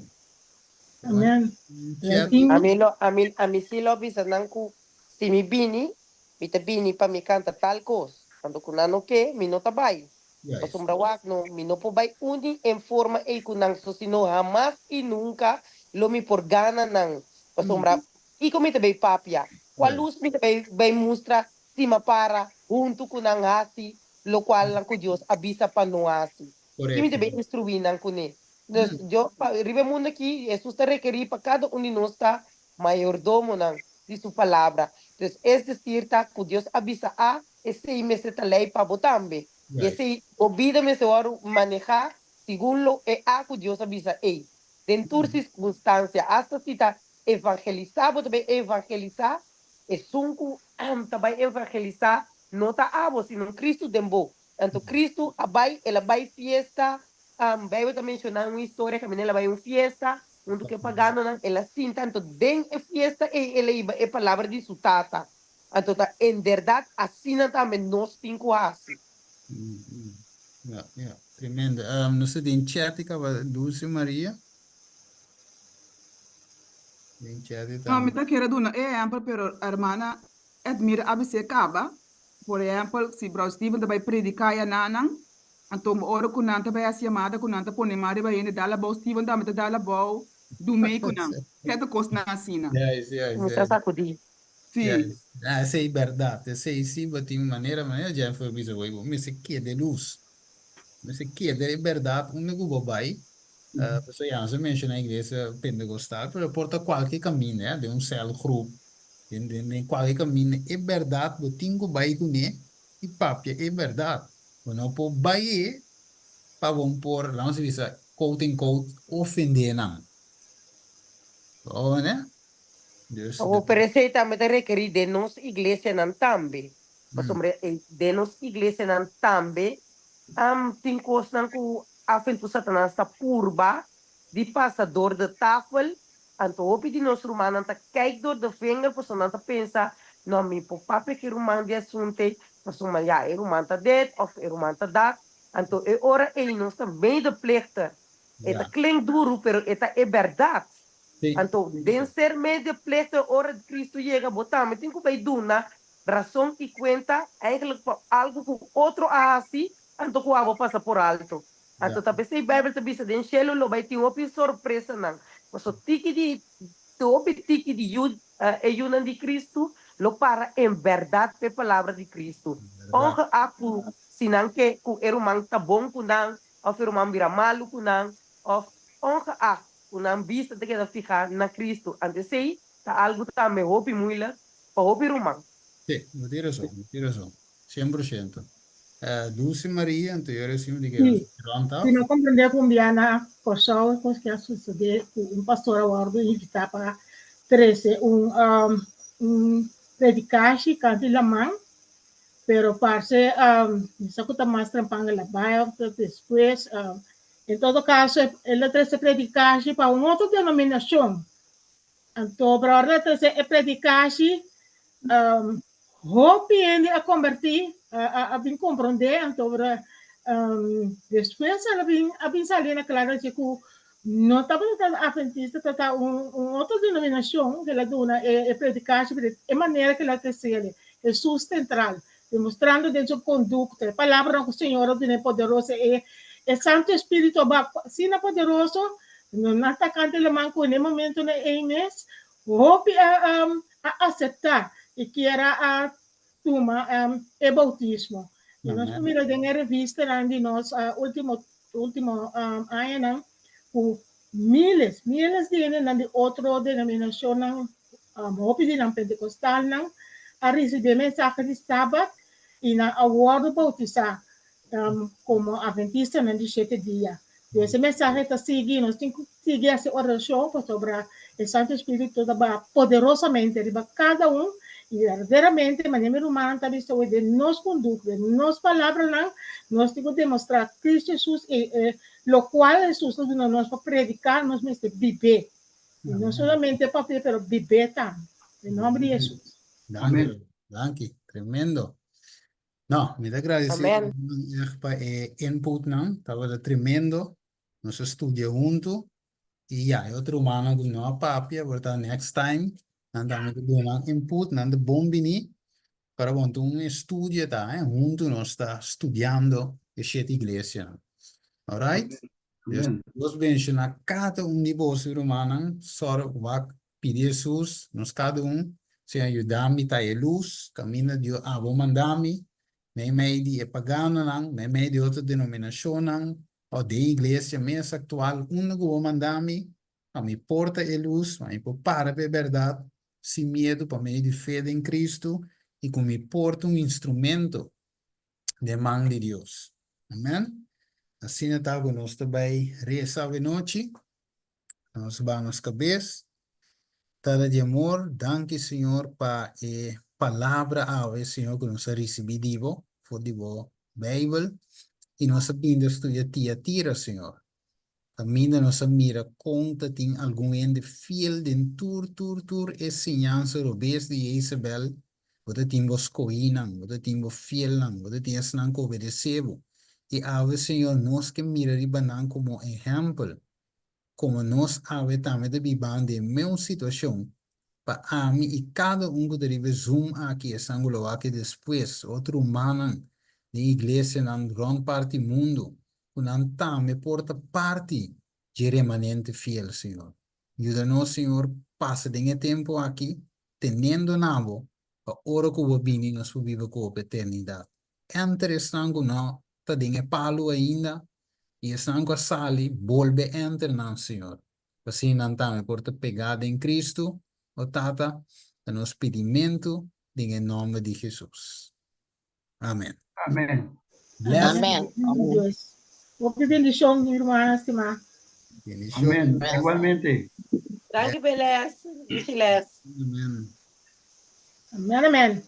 Amen. Cierto. Ami lo, ami, ami si lo bisa nan ku si mi bini, mi ta bini pa mi kanta tal kos. Anto ku nan no ke, mi no ta bai. Pasobra wak no, mi no por bai uni en forma ei ku nan, so sino hamas i nunka lo mi por gana nan. Pasobra kiko mi ta bay papia? Kua lus mi ta bay bay mustra si mi a para huntu ku nan hasi lokualnan ku Dios a bisa pa no hasi? Ki mi ta bay instruí nan kuné? Dus, Dios, pa riba e mundu aki, Hesus ta rekerí pa kada un di nos ta mayordomonan di su palabra. Dus, es desir ta ku Dios a bisa A, Esei mester ta lei pa bo tambe. I esei bo bida mester wòrdu manehá segun lo e a ku Dios a bisa ei. Den tur sirkunstansia, asta si ta evangelisá bo ta bai evangelisá, esun ku ta bai evangelisá no ta abo, sino Kristu den bo. Anto Kristu a bai, el a bai fiesta, Beibel ta menshoná un historia kaminda el a bai un fiesta huntu ku e paganonan, el a sinta, anto den e fiesta ei el a hiba e palabra di su Tata. Anto ta en berdad asina tambe nos tin cu haci. Ja, ja, tremendo. Nos ta den chat y caba Dulce Maria. Den chat y No, tambe. mi ta kere duna e ehempel, pero hermana Edmira a bis'é caba. Por ehempel, si Bro Steven ta bay predica ya nanan, anto ora cu nan ta bay haci yamada cu nan ta pone man riba hende dal abou, Steven tambe ta dal abou, dumey cu nan. Cierto cosnan asina. Juist, juist, Cuminsa juist. sacudi. Sí. Juist. Ah, esei bèrdat. Esei sí bo tin manera, manera Jennifer a bisa bo, bo mester keda e lus. Mester keda e bèrdat unda ku bo bai. Pasobra ya nos a menshoná iglesia pentekostal, pero por ta kualke kaminda, den un sèlgroep, den den den kualke kaminda, e bèrdat bo tin ku bai kuné i papia e bèrdat. Bo no por bai e pa bo por, laga nos bisa, quote en quote, ofendé nan. Bo a wende? Dus, Awor, pero esei tambe ta rekerí den nos iglesianan tambe. Pasobra den nos iglesianan tambe tin kosnan ku af en toe Satanas ta purba di pasa dor de tafel. Anto hopi di nos rumannan ta kijk dor de vinger pasobra nan ta pensa, No, mi por papia ku e ruman di asuntu ei, pasobra ya e ruman ta dit òf e ruman ta dat. Anto e ora ei nos ta medeplichter. E ta klink duru, pero e ta e bèrdat. Anto den ser medeplichtig ora Cristo yega bo tambe tin ku bai duna rason i kuenta eigenlijk pa algu ku otro a hasi anto ku abo pasa por alto. Anto ta p'esei Bijbel ta bisa den shelu lo bai tin hopi sorpresanan. Paso tiki di hopi tiki di yu e yunan di Cristo lo para en bèrdat p'e palabra di Cristo. Ongeacht ku si nan ke ku e ruman ta bon ku nan òf e ruman bira malu ku nan òf ongeacht ku nan bista ta keda fihá na Cristo. Anto esei ta algu tambe hopi muilik pa hopi ruman. Sí, bo tin rason, bo tin rason. 100%. Dulce Maria, anto yo recibo di ke Sí, rond af. si no comprende ku un bia na Kòrsou kos ke a sosodé ku un pastor a wòrdu invitá pa trese un un predikashi kantu di laman, pero parse mi sa ku ta mas trempan el a bai òf despues. En todo kaso el a trese predikashi pa un otro denominashon. Anto ora el a trese e predikashi hopi hende a kombertí, a bin komprondé. Anto despues el a bin a bin sali na kla dje ku no tabata adventista, tabata un otro denominashon ku el a duna e predikashi, pero e manera ku el a tres'el, Hesus sentral, demostrando den su kondukta, e palabranan ku Señor a dun'é poderoso, e e Santu Espíritu a ba asina poderoso, no nan ta kanta e laman ku n'e momentonan ei mes, hopi a a aseptá i kier a tuma e boutismo. I nos por mira den e revistanan di nos último último añanan ku miles, miles di hendenan di otro denominashonnan, hopi di nan pentekostalnan, a risibí e mensahe di Sabat i nan a wòrdu boutisá komo Atventistanan di shete dia. Pues e mensahe ta sigui, nos tin ku sigui hasi orashon pasobra e Santu Spiritu ta baha poderosamente riba kada un i berdaderamente manera mi rumannan ta bisa awe den nos kondukta, den nos palabranan nos tin ku demostrá Kristu Hesus i e lokual Hesus ta duna nos pa prediká nos mester bib'é. I no solamente papia pero bib'é tambe. Den nòmber di Hesus. Danki, danki. Tremendo. No, mi ta gradisé Amen. echt pa e inputnan, tabata tremendo. Nos a studia huntu i ya, e otro rumannan ku no a papia, por ta next time nan tambe ta duna nan input, nan ta bon bini. Pero bon, ta un estudio ta, eh, huntu nos ta studiando e shete iglesianan. Alright? Dios, Amen. Dios benshoná kada un di boso, rumannan. Sòru wak pidi Hesus, nos kada un, Señor yuda mi ta e lus, kaminda Dios abo manda mi, meimei di e paganonan, meimei di otro denominashonnan, òf den iglesia mes aktual, unda ku bo manda mi, pa mi por ta e lus, pa mi por para pa e bèrdat, sin miedu, pa medio di fe den Kristu, i ku mi por ta un instrumento den man di Dios. Amen. Asina ta ku nos ta bai resa awenochi. Nos baha nos kabes. Tata di amor, danki Señor pa e palabra awe, Señor, ku nos a risibí di bo, for di bo Beibel, i nos a bini ta studia Tiatira, Señor. Kaminda nos a mira kon ta tin algun hende fiel den tur, tur, tur e siñansa robes di Jezabel. Bo ta tin bo skohinan, bo ta tin bo fielnan, bo ta tin esnan ku obedesé bo. I awe, Señor, nos ke mira riba nan komo ehèmpel, komo nos awe tambe ta bibando den e meun situashon, pa ami i kada un ku ta riba e Zoom aki, esnan ku lo wak despues, otro rumannan den iglesianan rònt parti mundu, ku nan tambe por ta parti dje remanente fiel, Señor. Yuda nos, Señor, pasa den e tempu aki, teniendo na Bo, pa ora ku Bo bini nos por biba ku Bo pa eternidat. Enter esnan ku no ta den e palu ainda, i esnan ku a sali, bolbe enter nan, Señor, pa asina nan tambe por ta pegá den Cristo. O Tata, ta nos pidimentu den e nòmber di Jesus. Amen. Amen. Bless. Amen. Amen. Dios. Hopi bendicion, mi hermana estimá. Bendicion. Amen. Igualmente. Danki, Beles. Vigiles. Amen. Amen, amen.